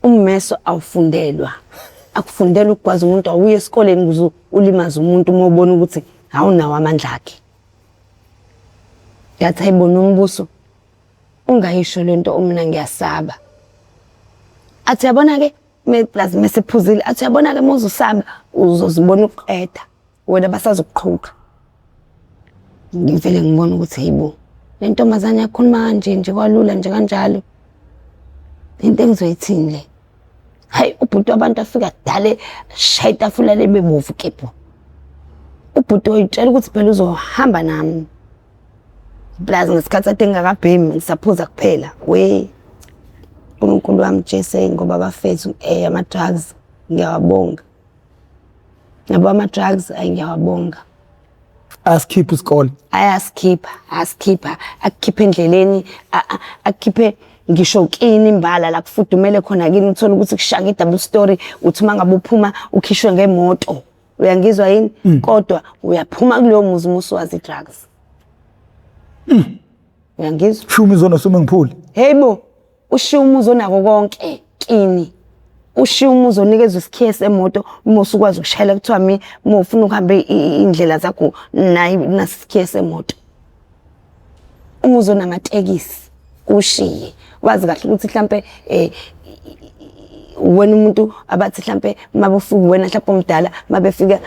ummeso awufundelwa. Akufundelwa ukugwaza umuntu awuye esikoleni ukuze ulimaze umuntu uma ubona ukuthi awunawo amandla akhe. Ngathi hayibo Nombuso ungayisho lento mina ngiyasaba. Athi yabona ke plus mesephuzile athi uyabona ke muze usaba uzozibona uqeda wena basazokuqhuqa. Ngivele ngibona ukuthi hayibo le ntombazane yakhuluma kanje nje kwalula nje kanjalo. Into engizoyithini le? Hayi ubhuti wabantu afika dale shaya itafula libe bovu kepho. Ubhuti uyitshela ukuthi phela uzohamba nami. Plus ngesikhathi ade ngingakabhemi ngisaphuza kuphela. We uNkulunkulu wami Jesu ngoba bafethu ama-drugs ngiyawabonga. Yabo ama-drugs ayi ngiyawabonga. Asikhiphe isikole. Ayasikhipha, asikhipha, akukhiphe endleleni, akukhiphe ngisho kini imbala la kufudumele khona kini uthole ukuthi kushaka i-double story uthi uma ngabe uphuma ukhishwe ngemoto. Uyangizwa yini? Kodwa uyaphuma kulowo muzi uma usuwazi i-drugs. Uyangizwa? Shumi izona swimming pool. Hey bo, ushiya umuzi onako konke kini. Ushiya umuzi onikezwa isikhiye semoto uma usukwazi ukushayela kuthiwa mi uma ufuna ukuhamba iy'ndlela zakho nayi nasi isikhiye semoto. Umuzi onamatekisi ushiye wazi kahle ukuthi mhlampe wena umuntu abathi mhlampe mabufika wena mhlampe omdala mabefika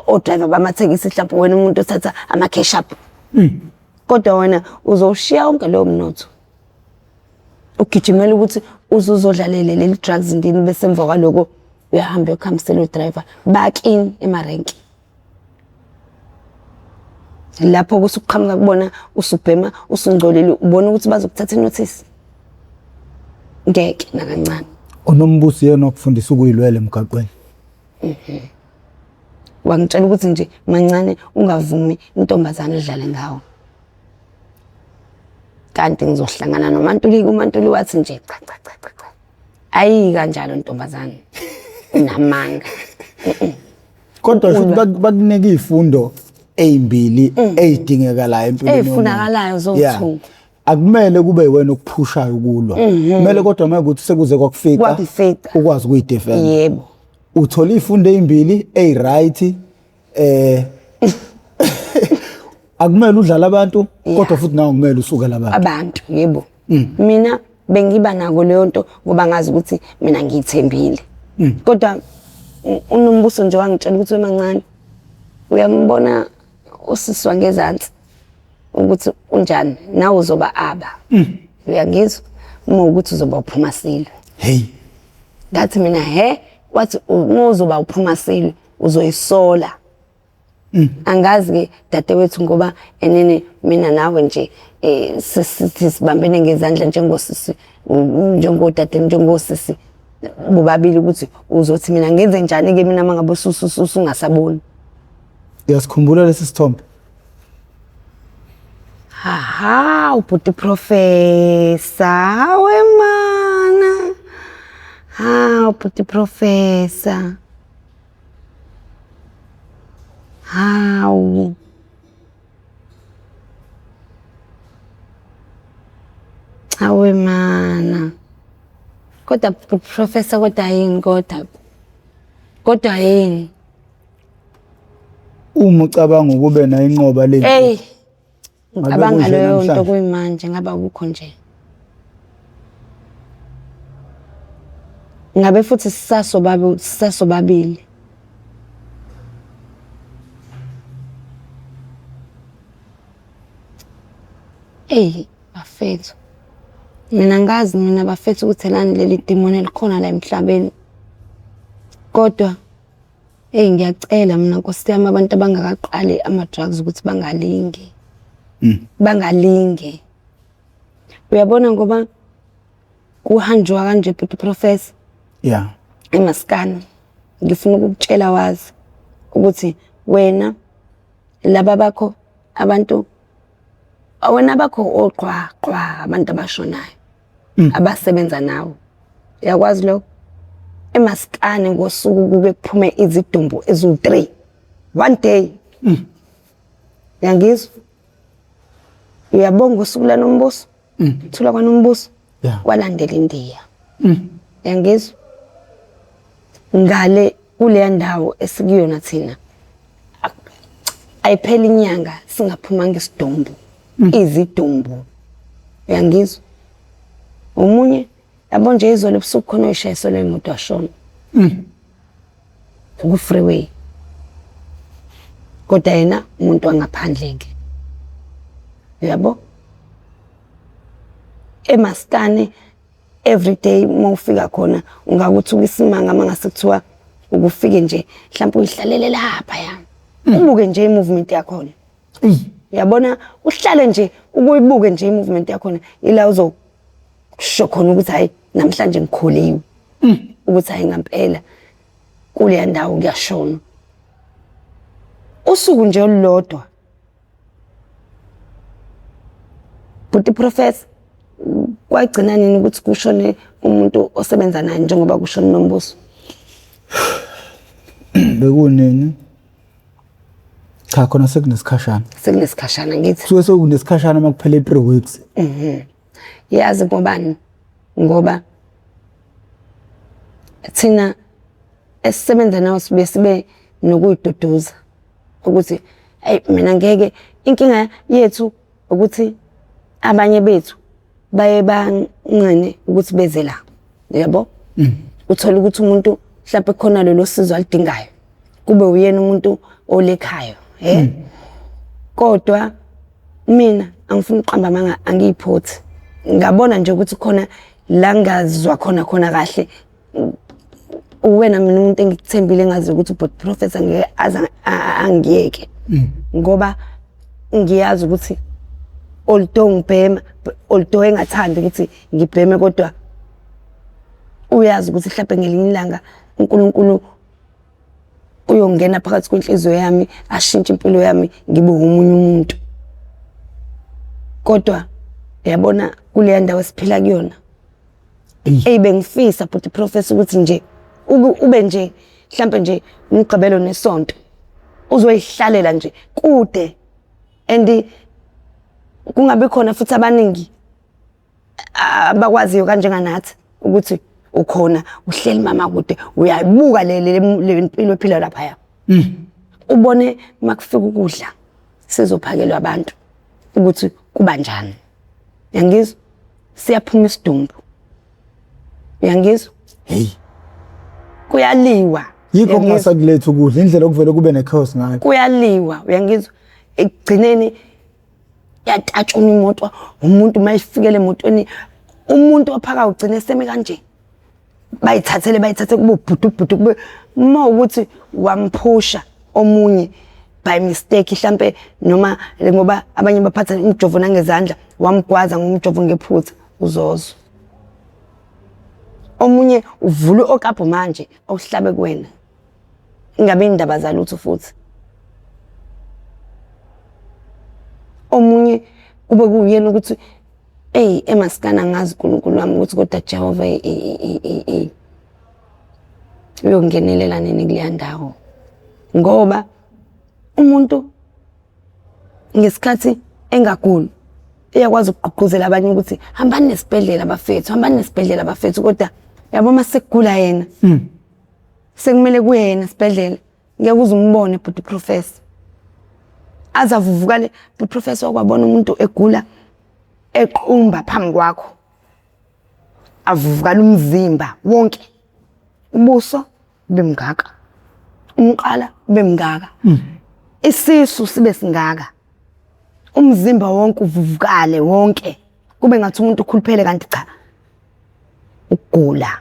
o-driver bamathekisi mhlampe wena umuntu othatha ama-cash up. Kodwa wena uzowushiya wonke lowo mnotho. Ugijimela ukuthi uze uzodlalele leli drugs ndini bese emva kwaloko uyahamba uyokhambisela o-driver bakini emarenki. Lapho kusuqhamuka kubona usubhema usungcolile ubona ukuthi bazokuthatha inothisi. Ngeke nakancane. Unombuso yena okufundisa ukuyilwela emgaqweni. Wangitshela ukuthi nje mancane ungavumi intombazane idlale ngawo. Kanti ngizohlangana noMantuli, uMantuli wathi nje cha cha cha cha cha. Ayi kanjalo ntombazane. Unamanga. Kodwa futhi bakunika izifundo ezimbili ezidingekalayo empilweni yomuntu. Ezifunakalayo zowu-two. Akumele kube wena okuphushayo ukulwa. Kumele kodwa uma kuthi sekuze kwakufica Kwakufica. ukwazi ukuyidefend. Yebo. Uthola izifundo ezimbili eziryt akumele udlale abantu kodwa futhi nawe kumele usukele abantu. Abantu yebo. Mina bengiba nako leyo nto ngoba ngazi ukuthi mina ngiyithembile. Kodwa uNombuso nje wangitshela ukuthi wemancane uyambona usisi wangezansi ukuthi unjani nawe uzoba aba. Uyangizwa? Uma ukuthi uzoba uphuma silwe. Hey. Ngathi mina he wathi uma uzoba uphuma silwe uzoyisola. Angazi ke dadewethu ngoba enene mina nawe nje sibambene ngezandla njengosisi njengodade njengosisi bobabili ukuthi uzothi mina ngenze njani ke mina mangabe usungasaboni. Uyasikhumbula lesi sithombe? Haha, ubhuti professor wemana. Ha, ubhuti professor. Hawu. Awe mana. Kodwa professor kodwa yini kodwa? Kodwa yini? Uma ucabanga ukube nayo inqoba le. Hey. Ngicabanga leyo nto kuyimanje ngaba kukho nje. Ngabe futhi sisasobabi sisasobabili. Eyi bafethu. Mina ngazi mina bafethu ukuthi elani leli dimoni elikhona la emhlabeni. Kodwa eyi ngiyacela mina Nkosi yami abantu abangakaqali ama-drugs ukuthi bangalingi. Bangalingi. Uyabona ngoba kuhanjwa kanje bhuti professor. Yeah. Emaskani ngifuna ukukutshela wazi ukuthi wena laba bakho abantu wena bakho oqwa qwa abantu abashonayo abasebenza nawe. Uyakwazi lokho? Emaskani ngosuku kuke kuphume izidumbu eziwu-3 one day. Uyangizwa? Uyabonga usuku laNombuso? Thula kwaNombuso kwalandela iNdiya. Uyangizwa? Ngale kuleya ndawo esikuyona thina ayipheli inyanga singaphumanga isidumbu. Izidumbu. Uyangizwa? Omunye yabo nje izolo ebusuku khona oyishayiselwe imoto washona. Ku freeway. Kodwa yena umuntu wangaphandle ke. Uyabo? Emaskani every day uma ufika khona ungakuthuka isimanga mangase kuthiwa ukufike nje mhlawumbe uyihlalele lapha ya. Ubuke nje i-movement yakhona. Uyabona uhlale nje Ukuyibuke nje i-movement yakhona ila uzosho khona ukuthi hayi namhlanje ngikholiwe. Ukuthi hayi ngampela kuleya ndawo kuyashona. Usuku nje olulodwa. Bhuti Professor kwagcina nini ukuthi kushone umuntu osebenza naye njengoba kushone uNombuso? Bekunini? Cha khona sekunesikhashana. Sekunesikhashana ngithi. Kusuke sekunesikhashana uma kuphele 3 weeks. Mhm. Yazi ngobani? Ngoba thina esisebenza nawo sibe sibe nokuyiduduza ukuthi hey mina ngeke inkinga yethu ukuthi abanye bethu baye banqene ukuthi beze la yabo uthola ukuthi umuntu mhlawumbe khona lolo sizo aludingayo kube uyena umuntu olekhayo eh kodwa mina angifuni ukuqamba amanga angiyiphothi ngabona nje ukuthi khona la ngazwa khona khona kahle uwena mina umuntu engikuthembile ngazi ukuthi ubhuti professor ngeke aze angiyeke ngoba ngiyazi ukuthi although ngibhema although engathandi ukuthi ngibheme kodwa uyazi ukuthi mhlawumbe ngelinye ilanga uNkulunkulu uyongena phakathi kwenhliziyo yami ashintshe impilo yami ngibe omunye umuntu kodwa yabona kuleya ndawo esiphila kuyona eyi bengifisa bhuti professor ukuthi nje ube nje mhlampe nje umgqibelo nesonto uzoyihlalela nje kude and kungabi khona futhi abaningi abakwaziyo kanjenganathi ukuthi ukhona uhleli mama kude uyayibuka le le mpilo ephila laphaya ubone makufika ukudla sizophakelwa abantu ukuthi kuba njani yangizwa siyaphuma isidumbu uyangizwa hey kuyaliwa yikho kungasakuletha ukudla indlela okuvele kube nechaos ngayo kuyaliwa uyangizwa ekugcineni yatatshuna imoto umuntu mayifikele emotweni umuntu ophaka ugcine semi kanje bayithathele bayithathe kube ubhudu kube uma ukuthi wamphusha omunye by mistake mhlampe noma ngoba abanye baphatha umjovo nangezandla wamgwaza ngomjovo ngephutha uzozwa omunye uvula okapho manje awuhlabe kuwena ingabe indaba zalutho futhi omunye kube kuyena ukuthi Eyi emasikana angazi uNkulunkulu wami ukuthi kodwa Jehova uyongenelela nini kuleya ndawo ngoba umuntu ngesikhathi engaguli uyakwazi ukugqugquzela abanye ukuthi hambani nesibhedlela bafethu hambani nesibhedlela bafethu kodwa yabo uma sekugula yena sekumele kuye yena esibhedlela ngeke uze umbone bhuti professor aze avuvukale bhuti professor wakwabona umuntu egula equmba phambi kwakho avuvukala umzimba wonke ubuso ube mngaka umqala ube mngaka isisu sibe singaka umzimba wonke uvuvukale wonke kube ngathi umuntu ukhuluphele kanti cha ukugula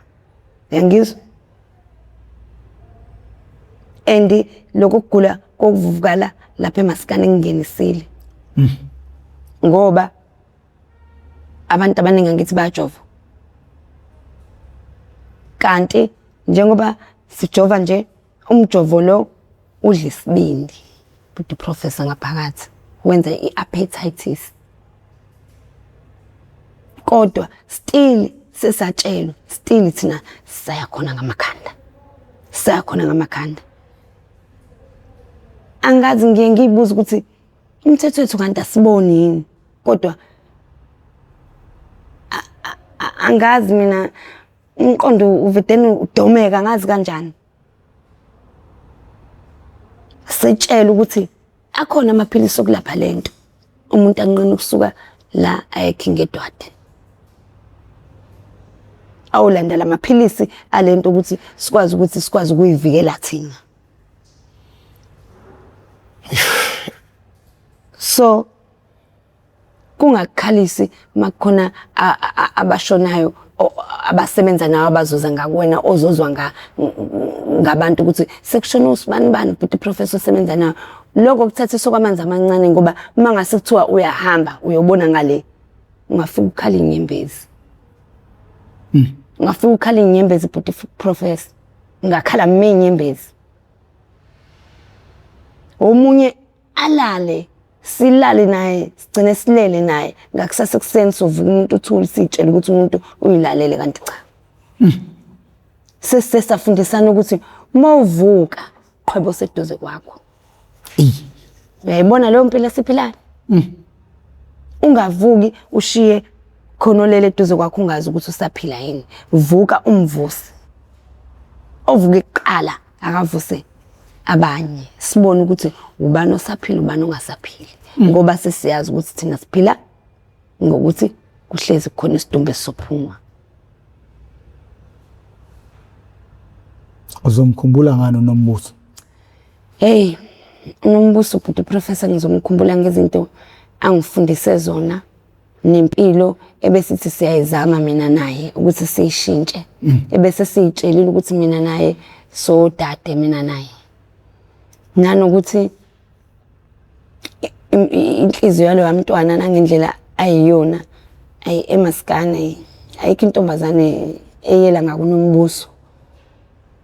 uyangizwa and lokho kugula kokuvuvukala lapha emasikane ngingenisile ngoba abantu abaningi angithi bayajova kanti njengoba sijova nje umjovo lo udla isibindi bhuti professor ngaphakathi wenza i-appetitis kodwa still sesatshelwa still thina saya khona ngamakhanda saya khona ngamakhanda angazi ngiye ngiyibuza ukuthi umthetho wethu kanti asiboni yini kodwa angazi mina umqondo uvedeni udomeka angazi kanjani sitshela ukuthi akhona amaphilisi okulapha lento umuntu anqena ukusuka la aye King Edward awulandela amaphilisi alento ukuthi sikwazi ukuthi sikwazi ukuyivikela thina so kungakukhalisi makukhona abashonayo abasebenza nawe abazoza ngakuwena ozozwa ngabantu ukuthi sekushona usibani bani bhuti professor osebenza nawe. Lokho kuthathiswa kwamanzi amancane ngoba uma ngase kuthiwa uyahamba uyobona ngale ungafika ukhala inyembezi. Ungafika ukhala inyembezi bhuti professor. Ngakhala mina inyembezi. Omunye alale silale naye sigcine silele naye ngakusasa ekuseni sovuka umuntu uthule sitshele ukuthi umuntu uyilalele kanti cha. Sesisafundisana ukuthi mawuvuka qhwebo seduze kwakho. Uyayibona leyo mpilo esiphilayo? Ungavuki ushiye khona olele eduze kwakho ungazi ukuthi usaphila yini. Vuka umvuse. Ovuke kuqala akavuse abanye. Sibone ukuthi ubani osaphila ubani ongasaphili. Ngoba sesiyazi ukuthi thina siphila ngokuthi kuhlezi kukhona isidumbu esizophuma. Uzomkhumbula ngani uNombuso? Hey, uNombuso bhuti professor ngizomkhumbula ngezinto angifundise zona nempilo ebesithi siyayizama mina naye ukuthi siyishintshe. Ebese siyitshelile ukuthi mina naye sodade mina naye. Nanokuthi inhliziyo yaloya mntwana nangendlela ayiyona ayi emaskane ayikho intombazane eyela ngakuNombuso.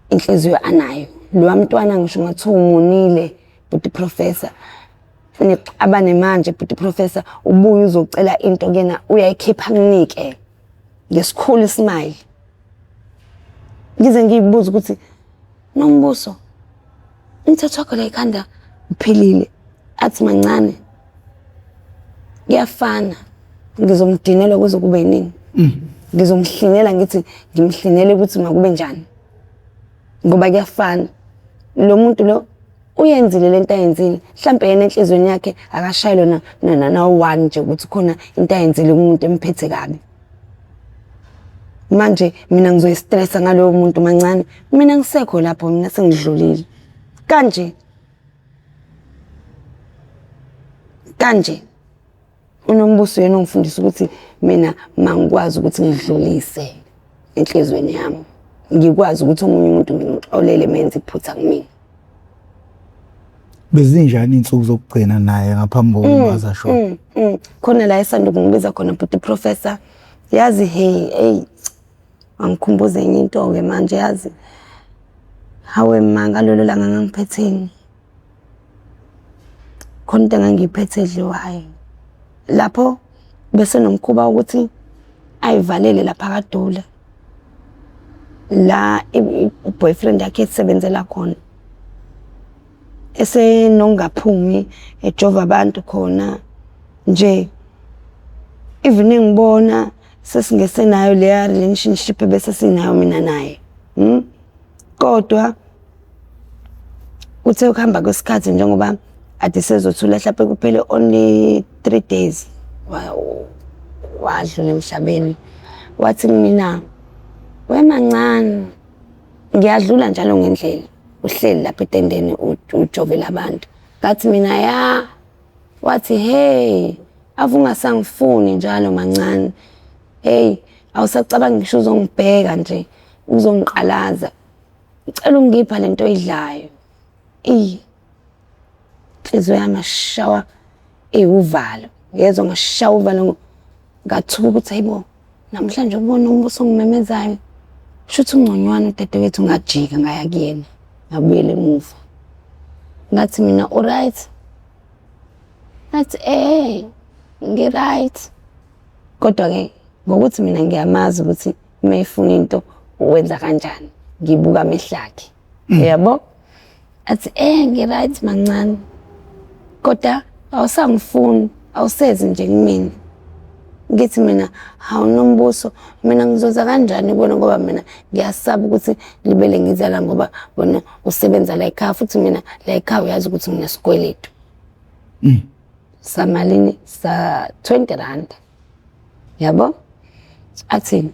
Inhliziyo anayo lowa mntwana ngisho ngathiwa umonile bhuti professor nixabane manje bhuti professor ubuye uzocela into kuyena uyayikhipha kunike ngesikhulu ismile. Ngize ngiyibuze ukuthi Nombuso umthetho wakho la ekhanda uphilile athi mancane kuyafana ngizomdinela kuze kube nini. Ngizomhlinela ngithi ngimhlinele ukuthi makube njani ngoba kuyafana lo muntu lo uyenzile lento ayenzile mhlampe yena enhlizweni yakhe akashayelwa na na one nje ukuthi khona into ayenzile kumuntu emphethe kabi. Manje mina ngizoyistressa ngalowo muntu mancane mina ngisekho lapho mina sengidlulile kanje kanje. UNombuso yena ongifundisa ukuthi mina mangikwazi ukuthi ngidlulise enhlizweni yami ngikwazi ukuthi omunye umuntu ngimxolele menze iphutha kumina. Bezinjani iy'nsuku zokugcina naye ngaphambi kokuba aze ashone? Khona la esanda kungibiza khona bhuti professor yazi hey hey angikhumbuze enye into-ke manje yazi hawe ma ngalolo langa ngangiphetheni khona into engangiyiphethe edliwayo lapho bese nomkhuba ukuthi ayivalele lapha kadula la i-boyfriend yakhe esebenzela khona esenongaphumi ejova abantu khona nje even engibona sesingesenayo leya relationship ebese sinayo mina naye. Kodwa kuthe ukuhamba kwesikhathi njengoba ade sezothula hlampe kuphele only 3 days wadlula emhlabeni. Wathi kumina, wemancane ngiyadlula njalo ngendlela uhleli lapha etendeni ujovela abantu. Ngathi mina ya, wathi hey ave ungasangifuni njalo mancane. Hey awusacabangi ngisho uzongibheka nje uzongiqalaza. Ngicela ungipha lento oyidlayo. Eyi inhliziyo yami yashawa iwuvalo. Ngezwa ngashawa uvalo ngathuka ukuthi hayibo namhlanje ubona umbuso ongimemezayo. Shuthi ungconywana udadewethu ngajika ngaya kuyena ngabuyela emuva. Ngathi mina u-right? Ngathi eh ngi-right. Kodwa-ke ngokuthi mina ngiyamazi ukuthi uma efuna into wenza kanjani ngibuka amehlo akhe. Yabo? Athi eh ngi-right mancane. Kodwa awusangifuni, awusezi nje kumina. Ngithi mina hawu Nombuso mina ngizoza kanjani kuwena ngoba mina ngiyasaba ukuthi libele ngizala ngoba wena usebenza la ekhaya futhi mina la ekhaya uyazi ukuthi nginesikweletu. Samalini sa 20 rand. Yabo? Athi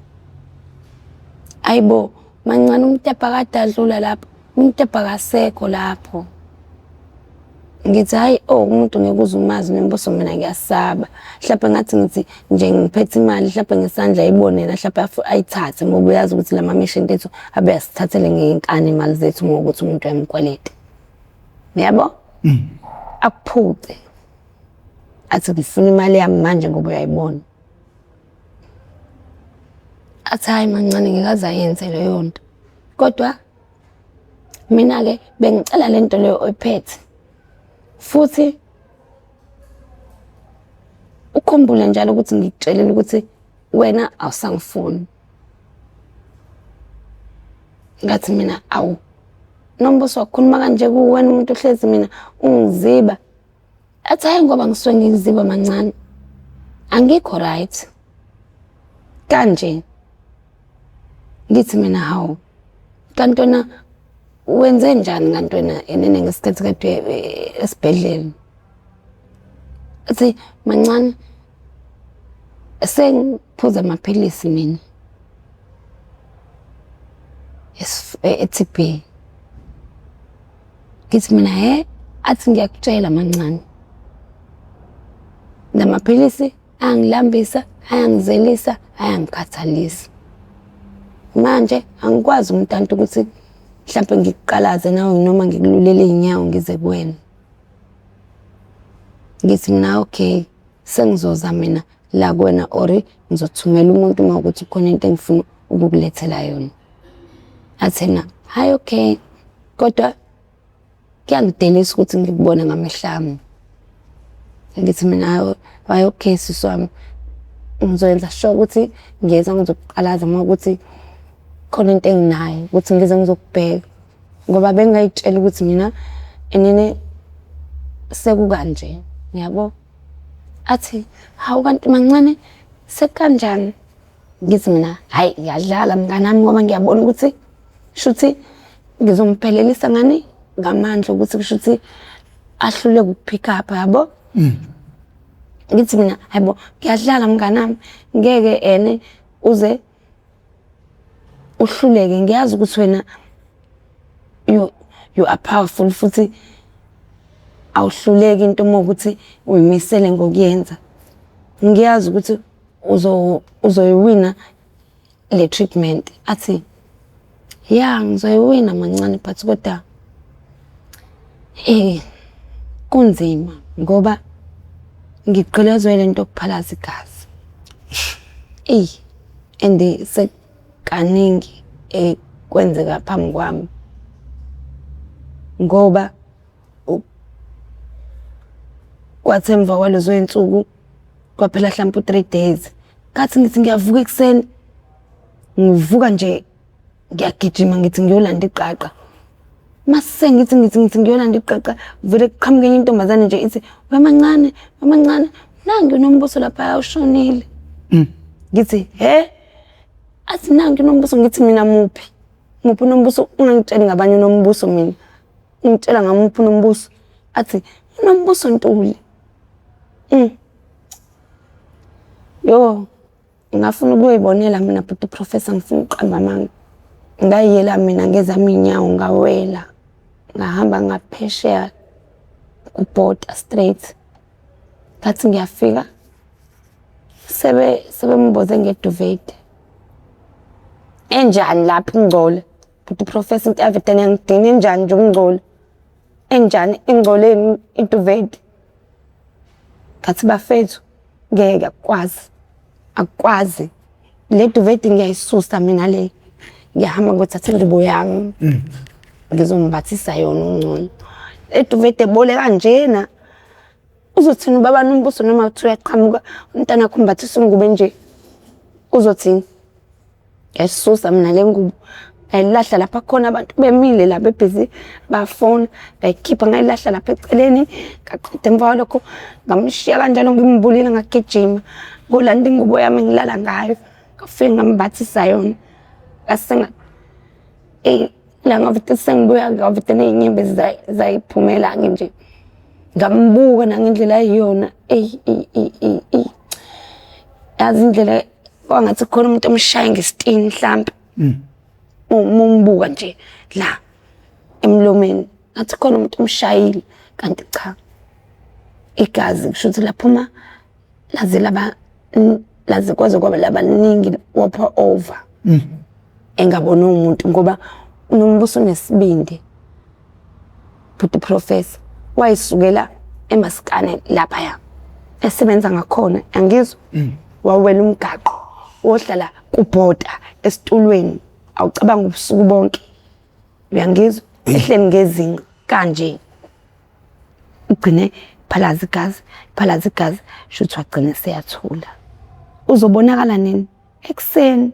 ayibo mancane umtebha kade adlula lapho, umtebha akasekho lapho. Ngithi hayi oh umuntu ngeke uze umazi Nombuso mina ngiyasaba. Mhlampe ngathi ngithi nje ngiphethe imali mhlampe ngesandla ayibone yena mhlampe ayithathe ngoba uyazi ukuthi lama mission ethu abe asithathele ngenkani imali zethu ngokuthi umuntu uyamkweleta. Yabo? Akuphuce athi ngifuna imali yami manje ngoba uyayibona. Athi hhayi mancane ngeke aze ayenze leyo nto. Kodwa mina-ke bengicela le nto leyo oyiphethe futhi ukhumbule njalo ukuthi ngikutshelile ukuthi wena awusangifuni. Ngathi mina awu Nombuso wakhuluma kanje kuwena umuntu ohlezi mina ungiziba. Athi hayi ngoba ngisuke ngikuziba mancane. Angikho right. Kanje. Ngithi mina hawu. Kanti wena wenze njani kanti wena enene ngesikhathi kade esibhedlela? Athi mancane sengiphuza amaphilisi mina. E-TB. Ngithi mina he athi ngiyakutshela mancane. Lamaphilisi ayangilambisa, ayangizelisa, ayangikhathalisa. Manje angikwazi umntantu ukuthi mhlampe ngikuqalaze nawe noma ngikululele iy'nyawo ngize kuwena. Ngithi mina okay sengizoza mina la kuwena or ngizothumela umuntu uma ukuthi khona into engifuna ukukulethela yona. Athi yena hhayi okay kodwa kuyangidelisa ukuthi ngikubone ngamehlo ami. Ngithi mina hhayi okay sisi wami ngizoyenza sure ukuthi ngiyeza ngizokuqalaza uma ukuthi khona into enginayo ukuthi ngize ngizokubheka ngoba bengingayitshela ukuthi mina enene sekukanje yabo. Athi hawu kanti mancane sekukanjani? Ngithi mina hhayi ngiyadlala mnganami ngoba ngiyabona ukuthi shuthi ngizomphelelisa ngani ngamandla ukuthi kushuthi ahluleke uku-pick up yabo. Ngithi mina hayibo ngiyadlala mnganami ngeke ene uze uhluleke ngiyazi ukuthi wena you are powerful futhi awuhluleki into uma ukuthi uyimisele ngokuyenza. Ngiyazi ukuthi uzoyiwina le treatment. Athi ya ngizoyiwina mancane but kodwa kunzima ngoba ngigqilazwe le nto yokuphalaza igazi. Eyi and sekaningi kwenzeka phambi kwami ngoba kwathi emva kwalezo y'nsuku kwaphela hlampe u-three days ngathi ngithi ngiyavuka ekuseni ngivuka nje ngiyagijima ngithi ngiyolanda iqaqa. Mase ngithi ngithi ngithi ngiyolanda iqaqa vele kuqhamuke enye intombazane nje ithi wemancane wemancane nangu uNombuso laphaya ushonile. Ngithi he athi nangu uNombuso ngithi mina muphi muphi uNombuso ungangitsheli ngabanye uNombuso mina ungitshela ngamuphi uNombuso athi uNombuso Ntuli. Yo ngafuna ukuyoyibonela mina bhuti professor ngifuna ukuqamba amanga. Ngayiyela mina ngezami iy'nyawo ngawela ngahamba ngaphesheya kubhoda straight. Ngathi ngiyafika sebemboze nge-duvet. Enjani lapho ingcola? Bhuti professor into yavedane yangidina enjani nje ukungcola? Enjani ingcoleni i-duvet? Ngathi bafethu ngeke akukwazi akukwazi le duvet ngiyayisusa mina le ngiyahamba ngiyothatha ingubo yami ngizombathisa yona ungcono. Le duvet ebole kanjena uzothini ubaba Nombuso noma kuthiwa uyaqhamuka umntanakho umbathisa ingubo enje uzothini? Ngayisusa mina le ngubo ngayilahla lapha khona abantu bemile la bebhizi bafona ngayikhipha ngayilahla lapha eceleni ngaqeda emva kwalokho ngamshiya kanjalo ngimbulile ngagijima ngolanda ingubo yami engilala ngayo ngafike ngambathisa yona ngase eyi la ngavete sengibuya ngavete ney'nyembezi zayiphumela-ke nje ngambuka nangendlela ayiyona eyi eyi eyi eyi eyi yazi indlela kwangathi khona umuntu omshaya ngesitini mhlampe uma umbuka nje la emlomeni ngathi khona umuntu omshayile kanti cha igazi kusho ukuthi laphuma laze laba laze kwaze kwaba laba liningi wopha over engaboni umuntu ngoba uNombuso unesibindi bhuti professor wayisukela emasikane laphaya esebenza ngakhona angizwa wawela umgaqo wohlala kubhoda esitulweni awucabanga ubusuku bonke uyangizwa ehleli ngezinqa kanje ugcine phalaza igazi phalaza igazi shuthi wagcine seyathula uzobonakala nini ekuseni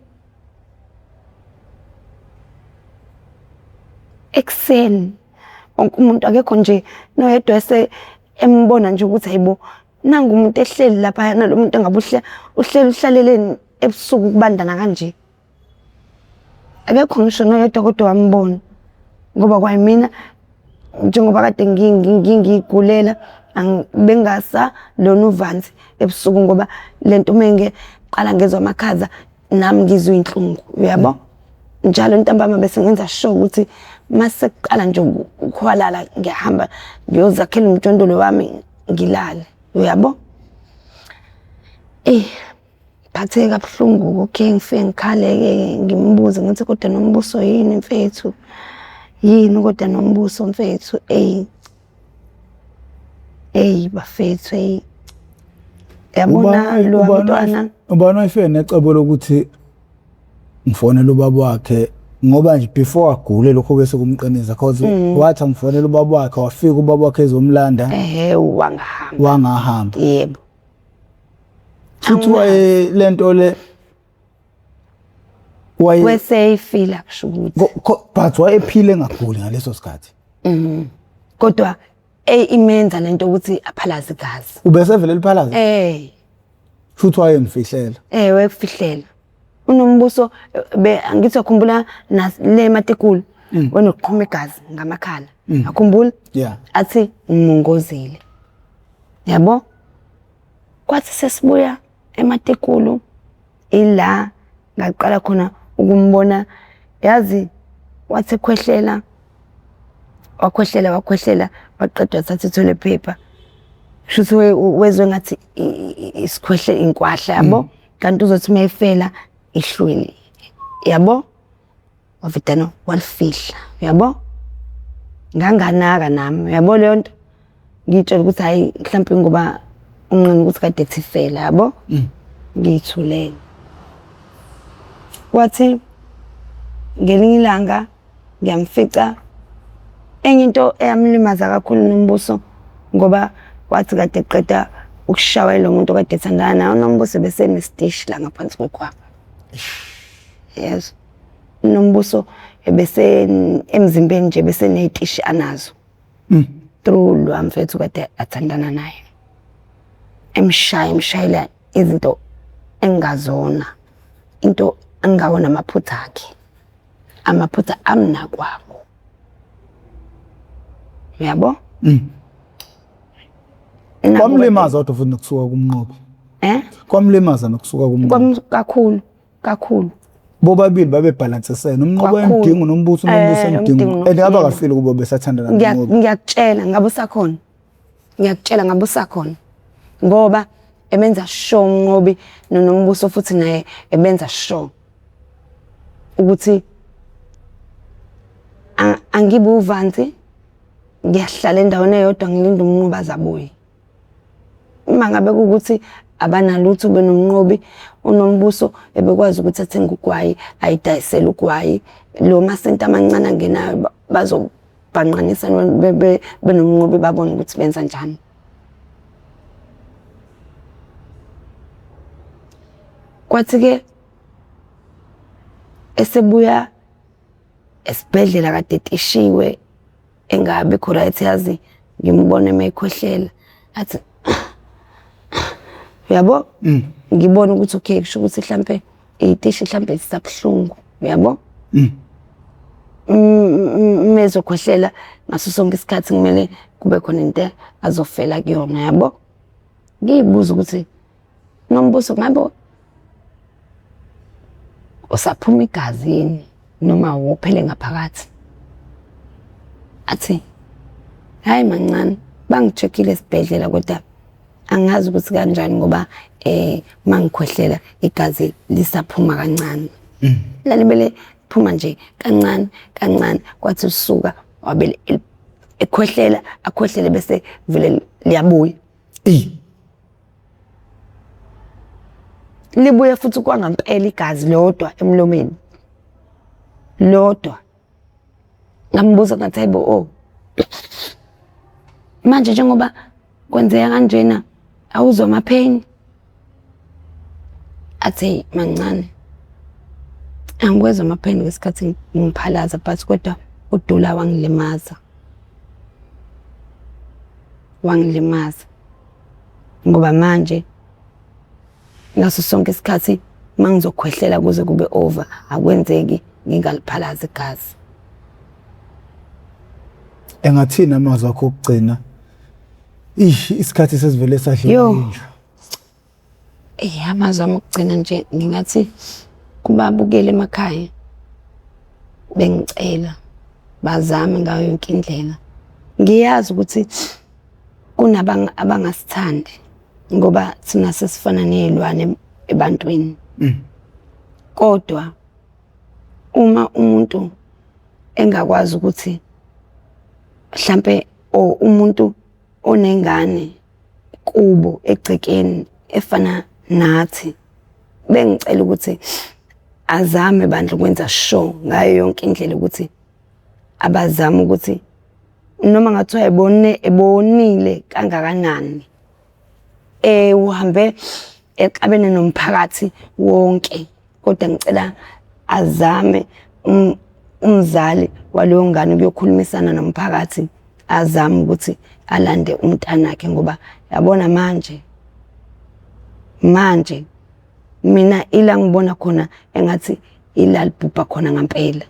ekuseni wonke umuntu akekho nje noyedwa ese embona nje ukuthi hayibo nangu umuntu ehleli lapha nalo muntu engabe uhleli uhlaleleni ebusuku kubandana kanje akekho ngisho noyedwa kodwa wambona ngoba kwayimina njengoba kade ngiyigulela bengasa lona uvanzi ebusuku ngoba lento uma ngiqala ngezwa amakhaza nami ngizwa inhlungu uyabo njalo ntambama bese ngenza sure ukuthi mase kuqala nje ukuhwalala ngiyahamba ngiyozakhela umjondolo wami ngilale uyabo eh phatheke kabuhlungu okay ngifike ngikhale-ke ngimbuze ngithi kodwa nombuso yini mfethu yini kodwa nombuso mfethu eyi eyi bafethu eyi yabona lo mntwana ubani wayefike necebo lokuthi ngifonele ubaba wakhe ngoba nje before agule lokho bese kumqinisa cause wathi angifonele ubaba wakhe wafika ubaba wakhe ezomlanda ehe wangahamba wangahamba yebo futhi waye lento le waye weseyifila kusho ukuthi but wayephile engaguli ngaleso sikhathi kodwa ey imenza lento ukuthi aphalaze igazi ubesevele liphalaza eh futhi wayemfihlela eh wayekufihlela unombuso be angithi akhumbula le matikulu wenokuqhuma igazi ngamakhala akhumbula yeah athi ngimongozile yabo kwathi sesibuya ematikulu ila ngaqala khona ukumbona yazi wathi khwehlela wakhwehlela wakhwehlela waqeda wathatha ithole paper shuthi wezwe ngathi isikhwehle inkwahla yabo kanti uzothi mayifela ihlwili yabo wavedana walifihla uyabo nganganaka nami uyabo leyo nto ngiyitshela ukuthi hayi mhlawumbe ngoba unqena ukuthi kade ethifela yabo ngiyithulele wathi ngelinye ilanga ngiyamfica enye into eyamlimaza kakhulu nombuso ngoba wathi kade eqeda ukushawa lo muntu kade ethandana naye unombuso besenesiteshi la ngaphansi kwekhwapha yes unombuso ebese emzimbeni nje bese ney'tishi anazo through lo mfethu kade athandana naye emshaya emshayela izinto engazona into engawona amaphutha akhe amaphutha amnakwabo uyabo Kwamlimaza kodwa futhi nokusuka kumnqobi eh kwamlimaza nokusuka kumnqobi kakhulu kakhulu bobabili babebhalansisene umnqobo Kakhulu. emdingo nombuso nombuso Eh, emdingo emdingo, and yebo. abakafili kubo besathandana nomnqobi Ngiyakutshela ngabe usakhona ngiyakutshela ngabe usakhona ngoba ebenza sure umnqobi nonombuso futhi naye ebenza sure ukuthi angibe uvanzi ngiyahlala endaweni eyodwa ngilinde umnqobi aze abuye uma ngabe kuwukuthi abanalutho benomnqobi unombuso ebekwazi ukuthi athenge ugwayi ayidayisele ugwayi lo masenti amancane angenayo bazobhanqanisa benomnqobi babone ukuthi benza njani kwathi-ke esebuya esibhedlela kade etishiwe engabikho right yazi ngimbone mayikhwehlela athi uyabo ngibona ukuthi okay kusho ukuthi mhlambe iy'tishi mhlambe zisabuhlungu uyabo mezokhwehlela ngaso sonke isikhathi kumele kube khona into azofela kuyona yabo ngiyibuza ukuthi nombuso ngabe usaphuma igazi yini noma wophele ngaphakathi athi hayi mancane bangi-check-ile esibhedlela kodwa angazi ukuthi kanjani ngoba eh mangikhwehlela igazi lisaphuma kancane lalibele phuma nje kancane kancane kwathi usuka wabele ekhwehlela akhwehlele bese vele Liyabuya. Eyi. Libuye futhi kwangampela igazi lodwa emlomeni. Lodwa. Ngambuza ngathi hayibo oh. Manje njengoba kwenzeka kanjena awuzwa amapheni? Athi mancane. Angiwezwa amapheni ngesikhathi ngiphalaza but kodwa udula wangilimaza. Wangilimaza. Ngoba manje ngaso sonke isikhathi mangizokhwehlela kuze kube over akwenzeki ngingaliphalazi igazi. Engathini amazwi akho okugcina? Ish isikhathi sesivele sadliwa Yo. yinja. Eh amazwi ami okugcina nje ngingathi kubabukeli emakhaya bengicela bazame ngayo yonke indlela. Ngiyazi ukuthi kunabang abangasithandi ngoba thina sesifana nezilwane ebantwini. Kodwa uma umuntu engakwazi ukuthi mhlambe or umuntu onengane kubo egcekeni efana nathi bengicela ukuthi azame bandla ukwenza sure ngayo yonke indlela ukuthi abazame ukuthi noma ngathiwa ebone ebonile kangakanani uhambe exabene nomphakathi wonke kodwa ngicela azame umzali waleyo ngane ukuyokhulumisana nomphakathi azame ukuthi alande umntanakhe ngoba yabona manje manje mina ila ngibona khona engathi ila libhubha khona ngampela.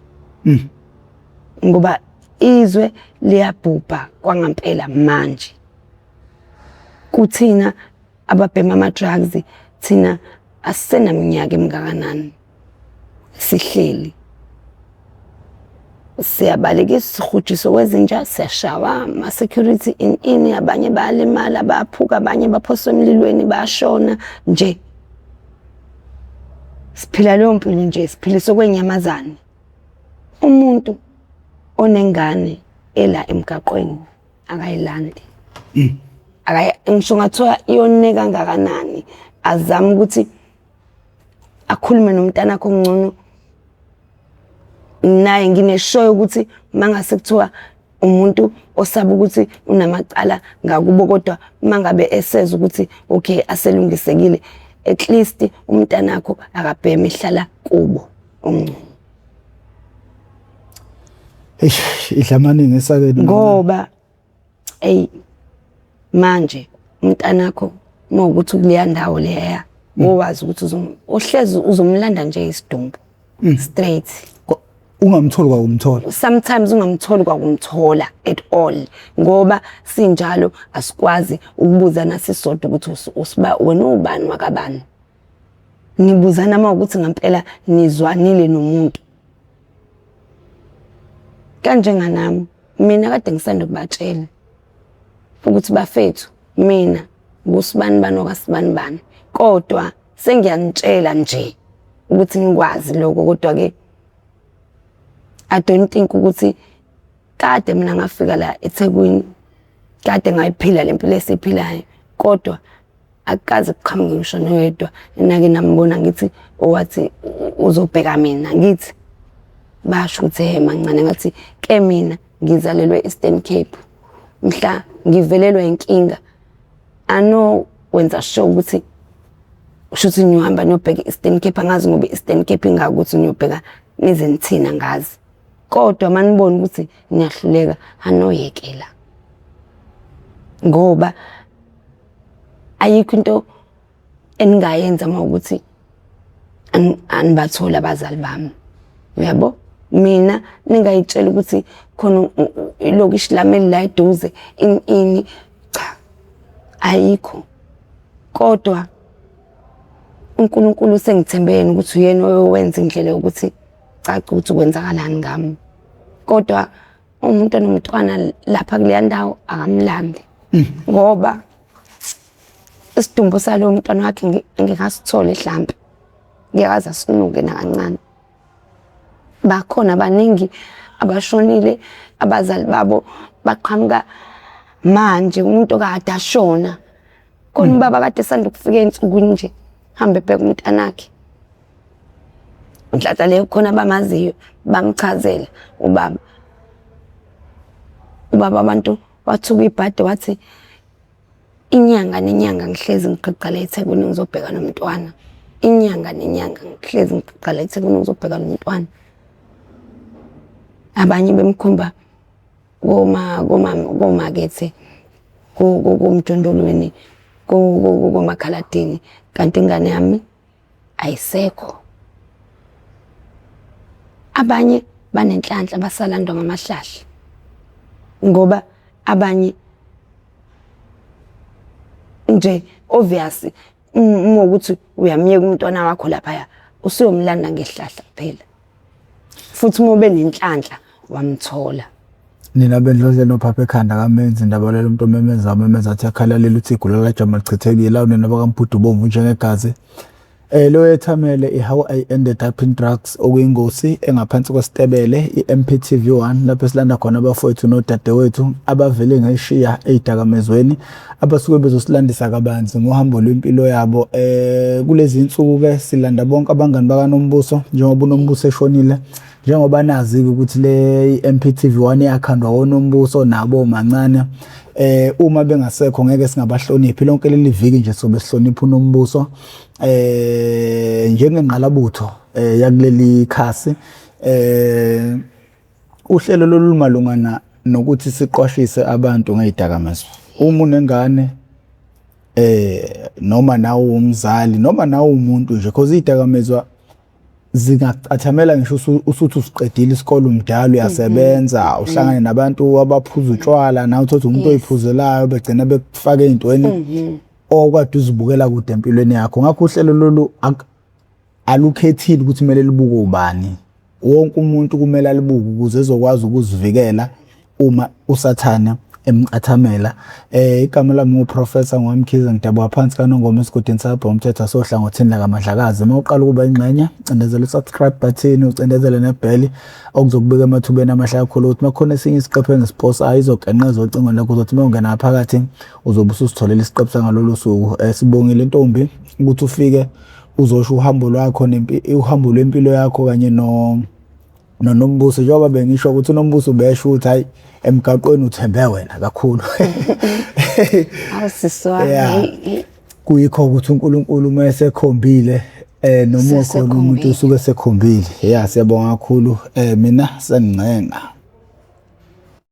Ngoba izwe liyabhubha kwangampela manje. Kuthina ababhema ama-drugs thina asisenaminyaka emingakanani sihleli siyabalekisa sihutshiswe kwezinja siyashawa ama-security in ini abanye bayalimala bayaphuka abanye baphoswa emlilweni bayashona nje siphila leyo mpilo nje siphiliswe kwenyamazane umuntu onengane ela emgaqweni akayilandi. Akayi ngisho ngathiwa iyone kangakanani azame ukuthi akhulume nomntanakhe ongcono naye ngineshoyo ukuthi mangase kuthiwa umuntu osaba ukuthi unamacala ngakubo kodwa mangabe eseza ukuthi okay aselungisekile at least umntanakho akabheme ihlala kubo ongcono. Eish idla amaningi esakeni ngoba ey manje umntanakho uma ukuthi kuleya ndawo leya owazi ukuthi uhlezi uzomlanda nje isidumbu straight. Ungamtholi kwakumthola. Sometimes ungamtholi kwakumthola at all ngoba sinjalo asikwazi ukubuzana sisodwa ukuthi usiba wena ubani wakabani. Nibuzana uma ukuthi ngempela nizwanile nomuntu. Kanjenganami mina kade ngisanda kubatshela ukuthi bafethu mina ngusibani bani okasibani bani kodwa sengiyanitshela nje ukuthi ngikwazi lokho kodwa ke I don't think ukuthi kade mina ngafika la eThekwini kade ngayiphila lempilo esiphilayo kodwa akukaze kuqhamuke ngisho noyedwa enake nambona ngithi owathi uzobheka mina ngithi basho ukuthi he mancane ngathi ke mina ngizalelwe Eastern Cape mhla ngivelelwa inkinga ano wenza sure ukuthi shuthi ngiyohamba niyobheka i-Eastern Cape angazi ngoba i-Eastern Cape ingakuthi niyobheka nize nithina ngazi kodwa manibona ukuthi niyahluleka anoyekela ngoba ayikho into eningayenza uma ukuthi anibatholi abazali bami uyabo mina ningayitshela ukuthi khona ilokishi lami elila eduze ini ini cha ayikho kodwa uNkulunkulu usengithembe yena ukuthi uyena oyowenza indlela yokuthi cace ukuthi kwenzakalani ngami kodwa umuntu onomntwana lapha kuleya ndawo akamlandi ngoba isidumbu salowo mntwana wakhe ngingasitholi hlampe ngiyakaze asinuke nakancane. Bakhona baningi abashonile abazali babo baqhamuka Manje umuntu kade ashona. Khona ubaba kade esanda ukufika ey'nsukwini nje, hambe ebheka umntanakhe. Nhlanhla leyo khona abamaziyo bamchazela ubaba. Ubaba abantu wathuka ibhadi wathi inyanga nenyanga ngihlezi ngiqhiqa la eThekwini ngizobheka nomntwana. Inyanga nenyanga ngihlezi ngiqhiqa la eThekwini ngizobheka nomntwana. Abanye bemkhomba koma koma komakethe komjondolweni komakhaladini kanti ingane yami ayisekho. Abanye banenhlanhla basalandwa ngamahlahla ngoba abanye nje obvious uma ukuthi uyamyeka umntwana wakho laphaya usuyomlanda ngehlahla kuphela futhi uma ube nenhlanhla wamthola. Nina bendlondle nophapha ekhanda kamenzi ndabalela umuntu omemeza omemeza athi akhalalela uthi igula lajama lichithekile awu nina bakamphudu bomvu njengegazi. Lo yethamele i-How I Ended Up in Drugs okuyingosi engaphansi kwesitebele i-MPTV1 lapho esilanda khona abafowethu nodadewethu abavele ngeshiya ey'dakamezweni abasuke bezosilandisa kabanzi ngohambo lwempilo yabo. Kulezi nsuku ke silanda bonke abangani bakaNombuso njengoba uNombuso eshonile. Njengoba nazi-ke ukuthi le i-MPTV1 yakhandwa woNombuso nabo mancane uma bengasekho ngeke singabahloniphi lonke leli viki nje sobe sihlonipha uNombuso njengengqalabutho yakuleli khasi. Uhlelo lolu malungana nokuthi siqwashise abantu ngey'dakamizwa. Uma unengane noma nawe umzali noma nawe umuntu nje cause iy'dakamizwa zingacathamela ngisho usuthi usiqedile isikole umdala uyasebenza uhlangane nabantu abaphuza utshwala nawe uthotha umuntu oyiphuzelayo begcina bekufaka ey'ntweni okade uzibukela kude empilweni yakho. Ngakho uhlelo lolu alukhethile ukuthi kumele libuke ubani, wonke umuntu kumele alibuke ukuze ezokwazi ukuzivikela uma usathane emcathamela. Igama lami nguProfessor Ngwamkhize, ngidabuka phansi kaNongoma esigodini sakwaBhongomthetho sohlangothini lakaMadlakazi. Uma uqala ukuba ingxenye, cindezela u-subscribe button, ucindezele nebheli okuzokubeka emathubeni amahle kakhulu ukuthi uma kukhona esinye isiqephu engisiposayo izogenqeza ocingweni lakho, uzothi uma ungena ngaphakathi uzobe ususitholela isiqephu sangalolu suku. Sibongile ntombi ukuthi ufike uzosho uhambo lwakho uhambo lwempilo yakho kanye noNombuso. Njengoba bengisho ukuthi uNombuso ubesho ukuthi hayi emgaqweni uthembe wena kakhulu. Awu sisi wami. Kuyikho ukuthi uNkulunkulu uma esekhombile noma ukhona umuntu usuke esekhombile. Yeah, siyabonga kakhulu. Mina sengingcenga.